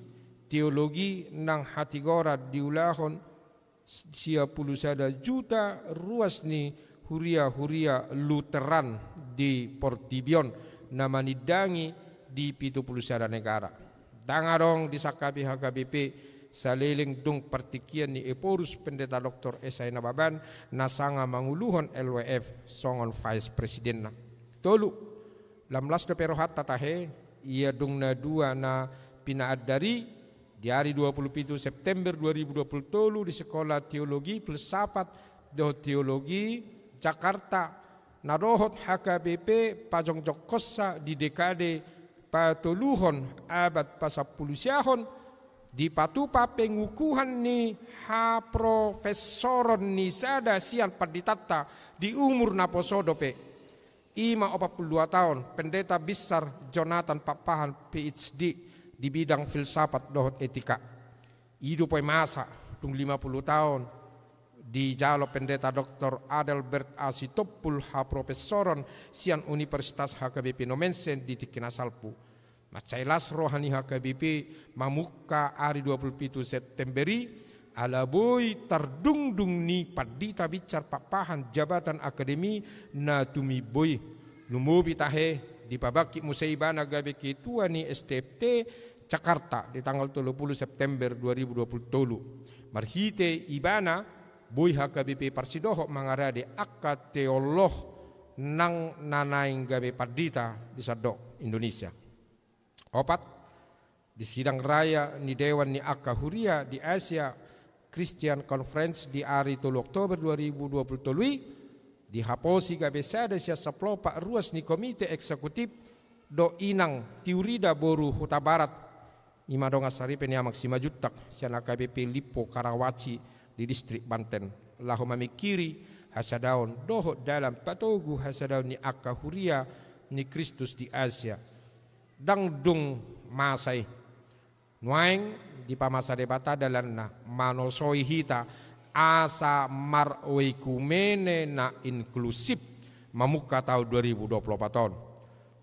teologi nang hatigoran diulahon sia pulu sada juta ruas ni huria-huria Lutheran di portibi on na manindangi di pitu pulu sada negara. Ndang adong disangkapi H K B P saleleng dung partingkian ni Ephorus Pendeta Doktor Esai Nababan na sanga manguluhon L W F songon vice presidenna. Tolu, lam las dope rohanta tahe, ia dung na dua na pinaandar i, di ari dua pulu pitu September dua ribu dua pulu tolu di Sekolah Teologi, Filsafat dohot Teologi Jakarta, na dohot H K B P pajongjongkonsa di dekade patoluhon abad pasampulu siahon, dipatupa pengukuhan ni haprofessoron ni sada sian panditanta di umur na poso dope, i ma opat pulu dua taon, Pendeta Binsar Jonathan Pakpahan, P H D, di bidang filsafat dohot etika. I do pe masa dung lima pulu taon dijalo Pendeta Doktor Adelbert A Sitompul haprofessoron sian Universitas H K B P Nommensen di tingki na salpu. Mansai las roha ni H K B P mamungka ari dua pulu pitu September i, ala boi tardungdung ni Pandita Binsar Pakpahan jabatan akademi na tumimbo i. Lumobi tahe, dipabangkit muse ibana gabe ketua ni S T F T Jakarta di tanggal tolu pulu September dua ribu dua pulu tolu. Marhite ibana, boi H K B P parsidohot mangarade angka teolog nang na naeng gabe pandita di sandok Indonesia. Opat, di sidang raya ni Dewan ni Angka Huria di Asia Christian Conference di ari tolu Oktober dua ribu dua pulu tolu i, dihaposi gabe sada sian sampulu opat ruas ni komite eksekutif do inang Tiurida boru Hutabarat, i ma dongan saripe ni amang Simanjuntak sian H K B P Limpo Karawaci di distrik Banten, laho mamingkiri hasadaon dohot dalan patogu hasadaon ni angka huria ni Kristus di Asia. Ndang dung masa i. Nuaeng dipamasa Debata dalanna manosoi hita asa maroikumene na inklusif mamungka taon dua ribu dua pulu opat on.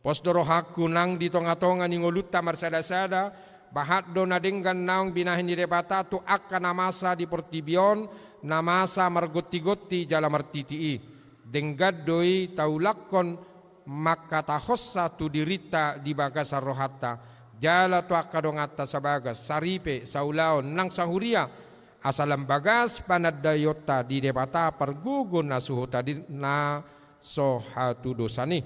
Pos do rohangku nang di tongatonga ni ngolunta marsadasada, bahat do na denggan naung binahen ni Debata tu angka na masa di portibi on, na masa margontigonti jala martiti i. Denggan do i taulakhon mangkatahonsa tu dirinta di bagasan rohanta, jala tu angka donganta sabagas, saripe, saulaon, nang sahuria, asa lam bagas panandaionta di Debata pargogo na so hutadir-, na so hatudosan i.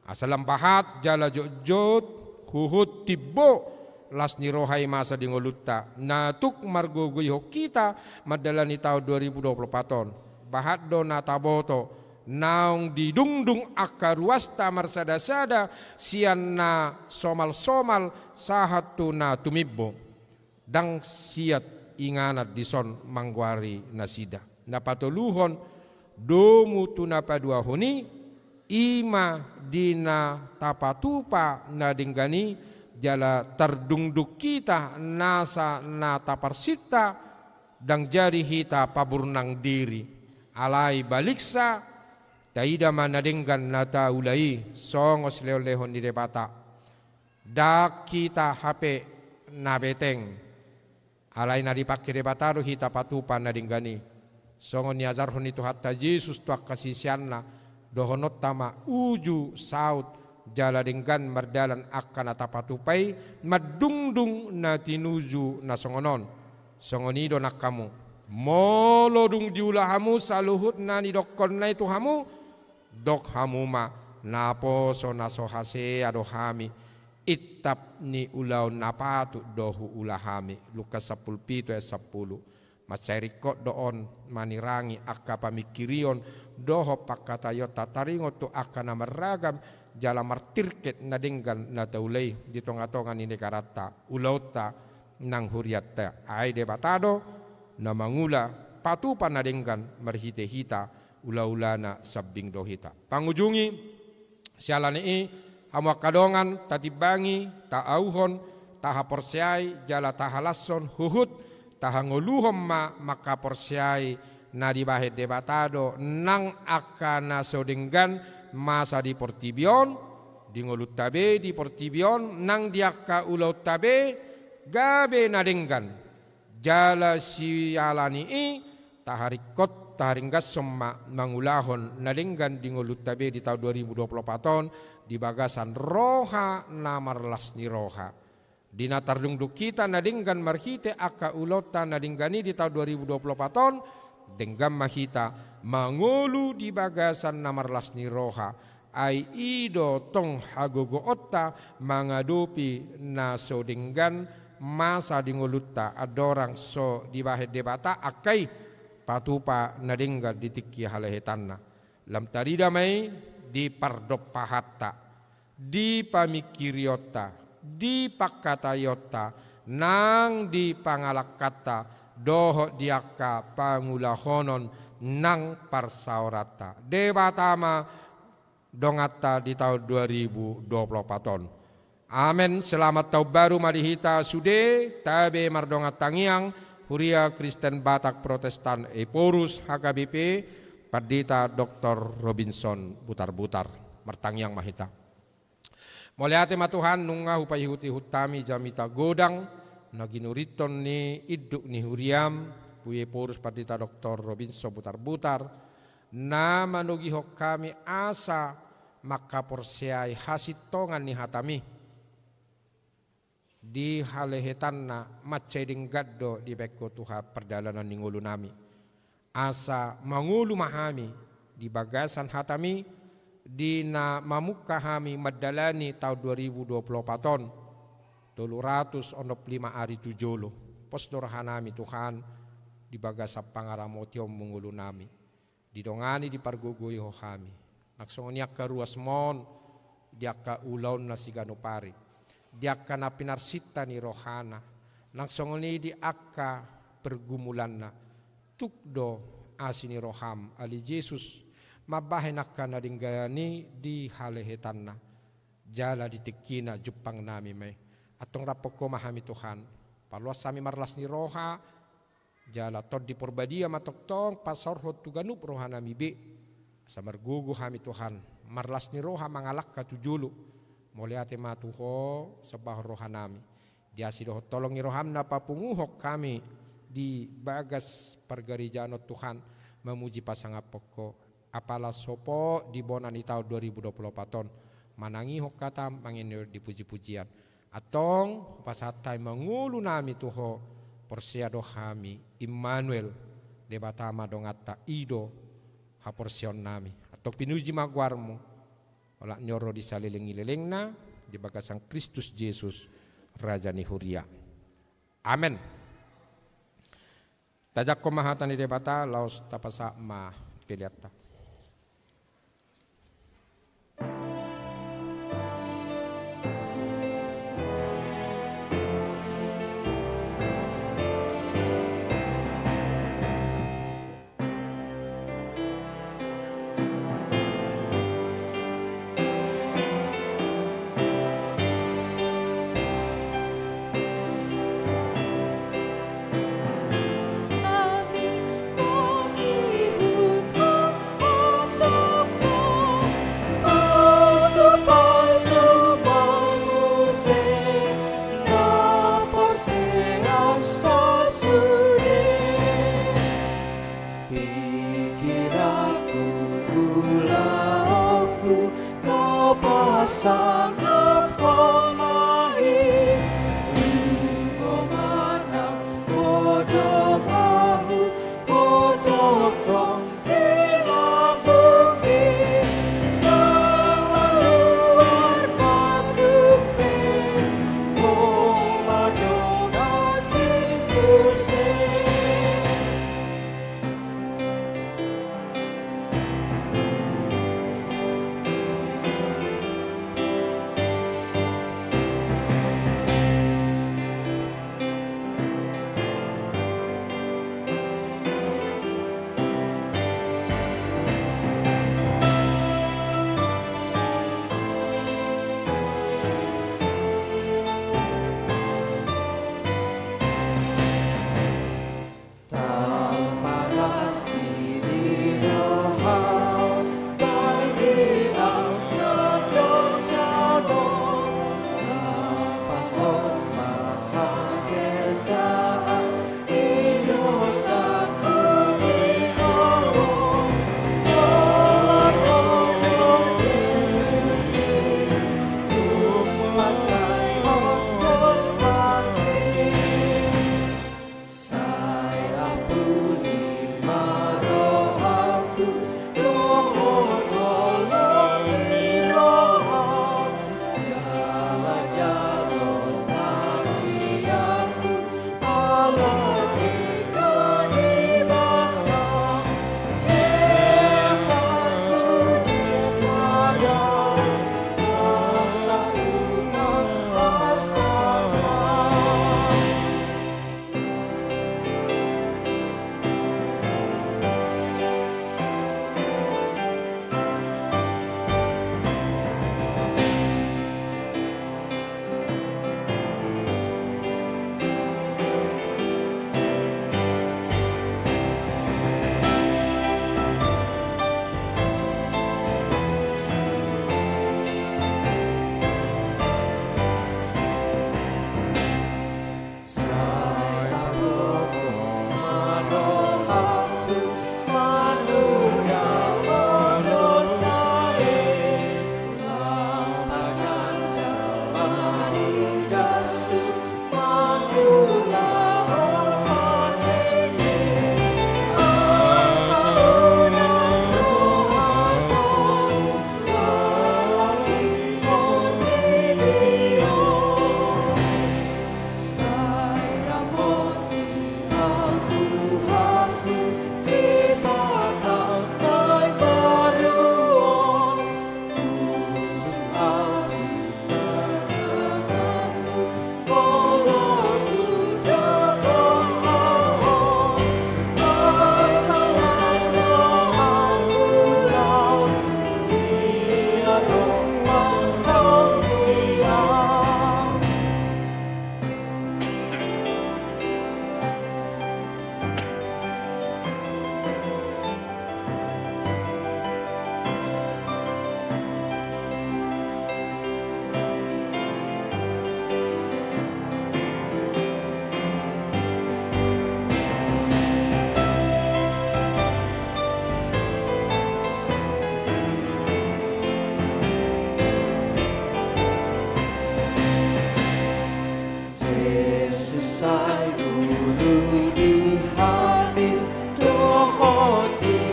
Asa lam bahat jala jotjot huhut timbo las ni roha i masa di ngolunta, na tuk margogoihon hita mandalani taon dua ribu dua pulu opat on. Bahat do na taboto, naung didungdung angka ruasta marsadasada sian na somalsomal sahat tu na tumimbo. Ndang siat inganan dison manggoari nasida. Na patoluhon, domu tu na paduahon i, i ma di na tapatupa na denggan i, jala tardungdung hita nasa na taparsinta, ndang jadi hita paburnang diri. Alai baliksa, taida ma na denggan na taula i, songon silehonlehon ni Debata. Ndang hita hape na beteng. Alai na dipangke Debata do hita patupa na denggan i. Songon niajarhon ni Tuhanta Jesus tu angka siseanna, dohononta ma uju saut jala denggan mardalan angka na tapatupa i, mandungdung na tinuju na songon on. Songon i do nang hamu. Molo dung diula hamu saluhut na nidokkonna i tu hamu, dok hamu ma, naposo na so hasea do hami, intap ni ulaon na patut do huula hami. Lukas sampulu pitu ayat sampulu. Mansai ringkot do on manirangi angka pamingkirion dohot pangkataionta taringot tu angka na marragam jala martirket na denggan na taula i di tongatonga ni negaranta, ulaonta nang hurianta. Ai Debata do na mangula patupa na denggan marhite hita, ulaulana sambing do hita. Pangujungi, siala ni i, hamu angka dongan, tatimbangi, taauhon, tahaporseai, jala tahalashon, huhut tahangoluhon ma mangkaporseai na dibahen Debata do nang angka na so denggan masa di portibi on, di ngolunta be di portibi on, nang di angka ulaonta be gabe na denggan. Jala siala ni i, taharingkot, taharinggashon ma mangulahon na denggan di ngolunta be di taon dua ribu dua puluh opat on, di bagasan roha na marlas ni roha. Di na tardungdung hita na denggan marhite angka ulaonta na denggan i di taon dua ribu dua puluh opat on, denggan ma hita mangolu di bagasan na marlas ni roha. Ai i do tong hagogoonta mangadopi na so denggan masa di ngolunta, andorang so dibahen Debata angka i patupa na denggan di tingki halehetanna. Lam tarida ma i di pardompahanta, di pamingkirionta, di pangkataionta, nang di pangalangkanta, dohot di angka pangulahonon nang parsaoranta. Debata ma donganta di taon dua ribu dua puluh opat on. Amen. Selamat tahun baru ma di hita sude, tabe mardongan tangiang, Huria Kristen Batak Protestan Ephorus H K B P, Pandita Doktor Robinson Butarbutar. Martangiang ma hita. Mauliate ma Tuhan, nunga hupaihutihut hami jamita godang na ginurithon ni induk ni huriam, Boi Ephorus Pandita Doktor Robinson Butarbutar, na manogihon hami asa mangkaporseai hasintongan ni hatami di halehetanna, mansai denggan do dibahen Ho Tuhan pardalanan ni ngolunami. Asa mangolu ma hami di bagasan hatami, di na mamungka hami mandalani taon dua ribu dua puluh opat on, tolu ratus onom pulu lima ari tu jolo. Pos do rohanami Tuhan, di bagasan pangaramotion ma ngolunami. Didongani, dipargogoi Ho hami. Nang songon i angka ruas ma on di angka ulaonna siganup ari, di angka na pinarsinta ni rohana, nang songon i di angka pergumulanna. Tuk do asi ni roham, ale Jesus, mambahen angka na denggan i di halehetanna. Jala di tingkina jumpangnami ma i. Antong rap Ho ma hami Tuhan. Parluas hami marlas ni roha, jala Tondi Porbadia ma tongtong pasaorhon tu ganup rohanami be. Asa margogo hami Tuhan, marlas ni roha mangalangka tu jolo. Mauliate ma tu Ho, sombahon rohanami. Di asi dohot holong ni roham na papunguhon hami di bagas pargarejaan on Tuhan, mamuji pasangaphon Ho. Apala so pot di bona ni taon dua ribu dua puluh opat on, manangihon hatam, mangihuthon di pujipujian. Antong, hupasahat hami ma ngolunami tu Ho, porsea do hami, Immanuel, Debata ma donganta, i do haporseaonnami. Antong pinuji ma goarmu, olat ni on ro di saleleng ni lelengna, di bagasan Kristus Jesus, Raja ni huria. Amen. Tajangkon ma hata ni Debata, laos tapasahat ma peleanta.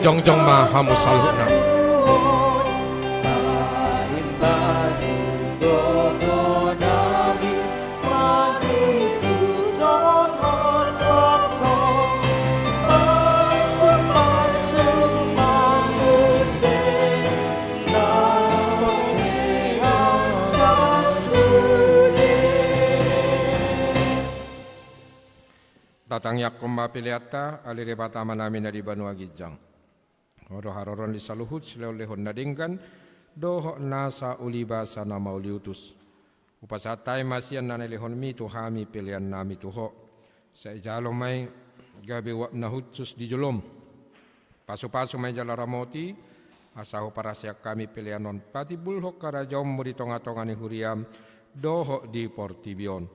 Jongjong ma hamu saluhutna. Tatangiangkon ma peleanta, ale Debata Amanami na di banua ginjang. Ho do haroroan ni saluhut silehonlehon na denggan dohot nasa ulibasa na mauliutus. Hupasahat hami ma sian na nilehonmi tu hami peleannami tu Ho. Sai jalo ma i gabe uap na hushus di jolom. Pasupasu ma i jala ramoti, asa huparhaseang hami pelean on patimbulhon harajaonmu di tongatonga ni huriam dohot di portibi on.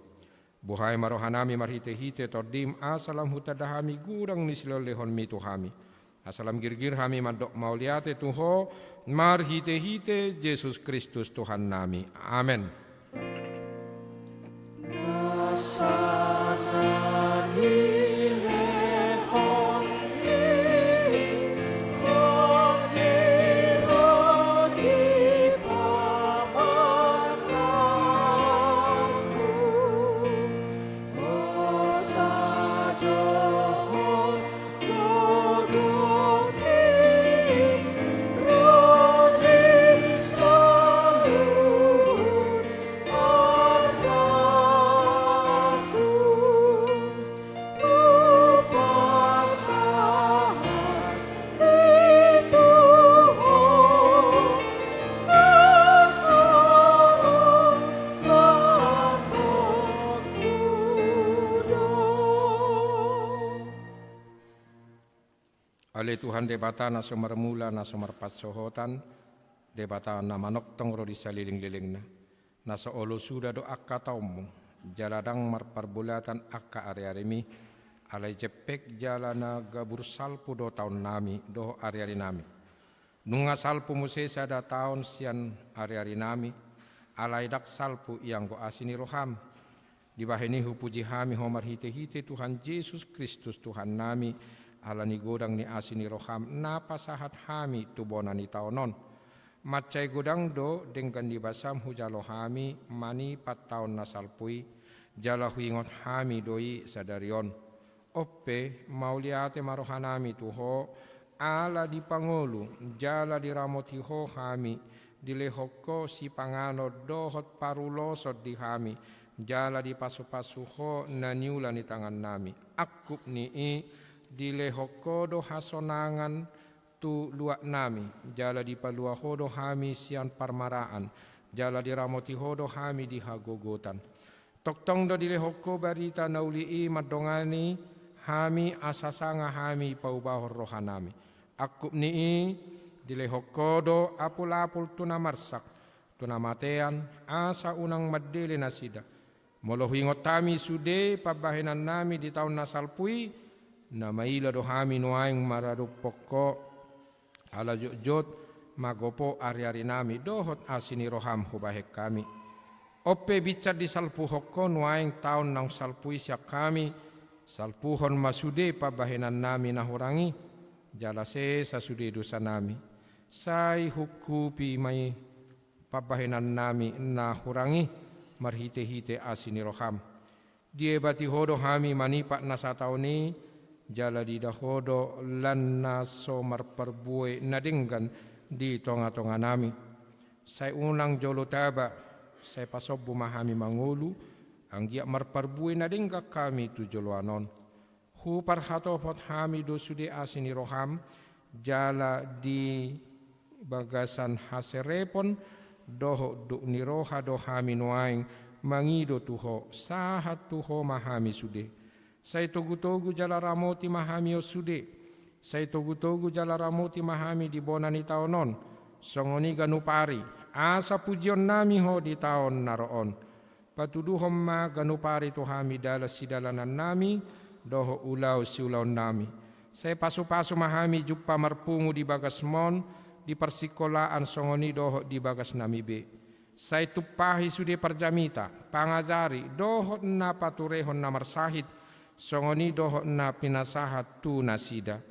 Buhai ma rohanami marhitehite Tondim, asa lam hutanda hami godang ni silehonlehonmi tu hami, asa lam girgir hami mandok mauliate tu Ho marhitehite Jesus Kristus Tuhannami. Amen. Ale Tuhan Debata na so marmula, na so marpansohotan, Debata na manongtong ro di salelenglelengna, na so olo suda do angka taonmu, jala ndang marparbolatan angka ariarimi, alai jempek jala na gabur salpu do taonnami dohot ariarinami. Nunga salpu muse sada taon sian ariarinami, alai ndang salpu ianggo asi ni roham. Dibahen i hupuji hami Ho marhitehite Tuhan Jesus Kristus Tuhannami, ala ni godang ni asi ni roham na pasahat hami tu bona ni taon on. Mansai godang do denggan ni basam hujalo hami manipat taon na salpu i, jala huingot hami do i sadari on. On pe, mauliate ma rohanami tu Ho, ala dipangolu jala diramoti Ho hami, dilehon Ho sipanganon dohot paruloson di hami, jala dipasupasu Ho na niula ni tangannami. Angkup ni i, dilehon Ho do hasonangan tu luatnami, jala dipalua Ho do hami sian parmaraan, jala diramoti Ho do hami di hagogotan. Tongtong do dilehon Ho barita na uli i mandongani hami asa sanga hami paubahon rohanami. Angkup ni i, dilehon Ho do apulapul tu na marsak, tu na matean, asa unang mandele nasida. Molo huingot hami sude pambahenannami di taon na salpu i, na maila do hami nuaeng maradophon Ho, ala jotjot magopo ariarinami dohot asi ni roham hubahen hami. On pe, binsar disalpuhon Ho nuaeng taon naung salpu i sian hami, salpuhon ma sude pambahenannami na hurang i, jala sesa sude dosanami. Sai hungkupi ma i pambahenannami na hurang i marhitehite asi ni roham. Diebati Ho do hami manipat na sataon i, jala diida Ho do lan na so marparbue na denggan di tongatonganami. Sai unang jolo taba, sai pasombu ma hami mangolu, anggiat marparbue na denggan hami tu joloan on. Huparhatopot hami do sude asi ni roham, jala di bagasan haserepon dohot duk ni roha do hami nuaeng mangido tu Ho, sahat tu Ho ma hami sude. Sai togutogu jala ramoti ma hami on sude. Sai togutogu jala ramoti ma hami di bona ni taon on, songon i ganup ari, asa pujionnami Ho di taon na ro on. Patuduhon ma ganup ari tu hami dalan sidalanannami dohot ulaon siulaonnami. Sai pasupasu ma hami jumpa marpungu di bagasmon, di parsingkolaan songon i dohot di bagasnami be. Sai tumpahi sude parjamita, pangajari, dohot na paturehon na marsahit, songon i dohot na pinasahat tu nasida.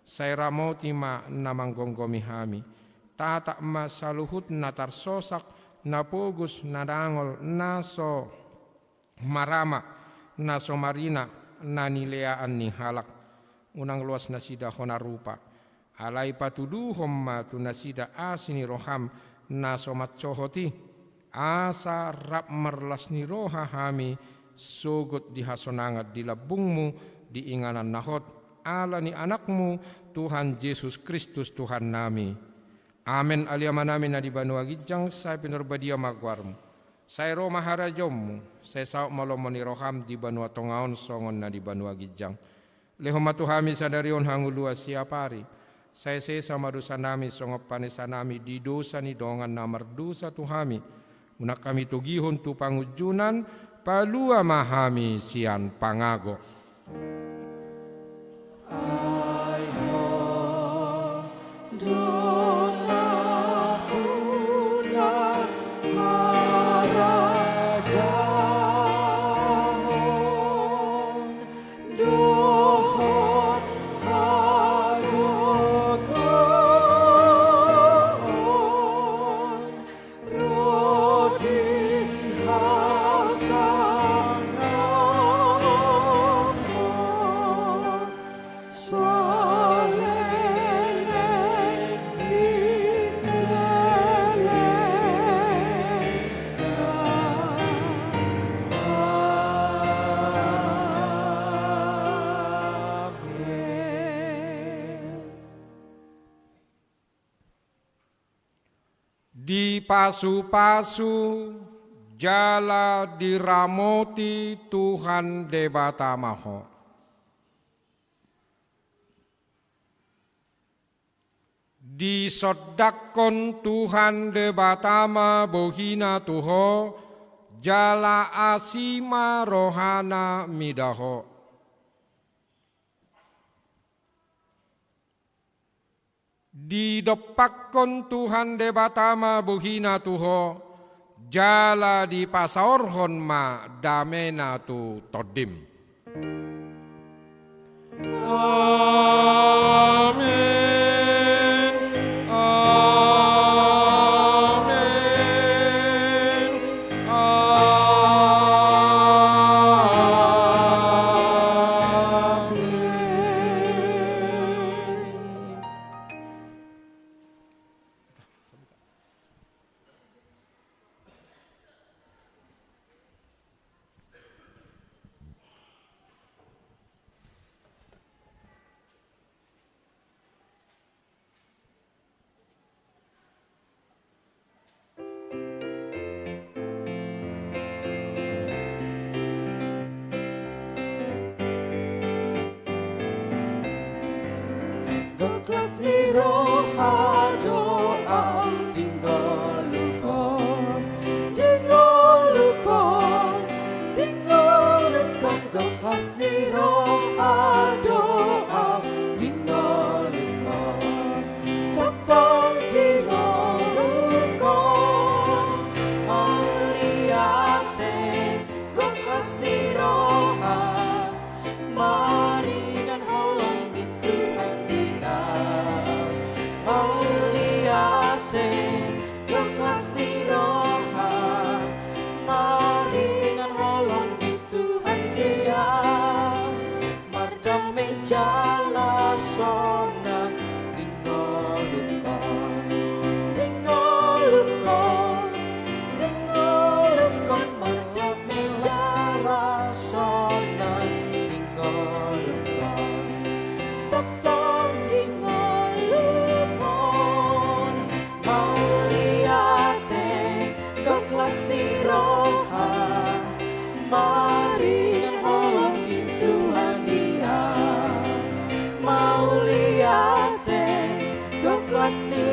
Sai ramoti ma na manggomgomi hami. Tatap ma saluhut na tarsosak, na pogos, na dangol, na so marama, na so marina, na nileaan ni halak. Unang loas nasida hona rupa. Alai patuduhon ma tu nasida asi ni roham na so mansohot i, asa rap marlas ni roha hami sogot di hasonangan di lambungmu di inganan na hot, ala ni Anakmu, Tuhan Jesus Kristus Tuhannami. Amen. Ale Amanami na di banua ginjang, sai pinarbadia ma goarmu. Sai ro ma harajaonmu, sai saut ma lomo ni roham di banua tonga on songon na di banua ginjang. Lehon ma tu hami sadari on hangoluan siapari. Sai sesa ma dosanami songon panesanami di dosa ni dongan na mardosa tu hami. Unang hami togihon tu pangunjunan, palua ma hami sian pangago. Ai Ho do nampuna harajaon dohot hagogoon ro di hasangapon saleleng ni lelengna. Amen. Dipasupasu jala diramoti Tuhan Debata ma ho. Disondangkon Tuhan Debata ma bohina tu ho, jala asi ma rohana mida ho. Didompakkon Tuhan Debata ma bohina tu ho, jala dipasaorhon ma damena tu tondim. Amen. Amen. Amen. Gok las ni roha do au di ngolungkon, di ngolungkon, di ngolungkon. Gok las ni roha do au di ngolungkon, tongtong di ngolungkon. Mauliate, gok las ni roha, maringan holong ni Tuhan di au. Mauliate, gok las ni roha, maringan holong ni Tuhan di au. Mardame jala sonang di ngolungkon, di ngolungkon, di ngolungkon. Mardame jala sonang di ngolungkon, tongtong di ngolungkon. Mauliate, gok las ni roha, maringan holong ni Tuhan di au. Mauliate, gok las ni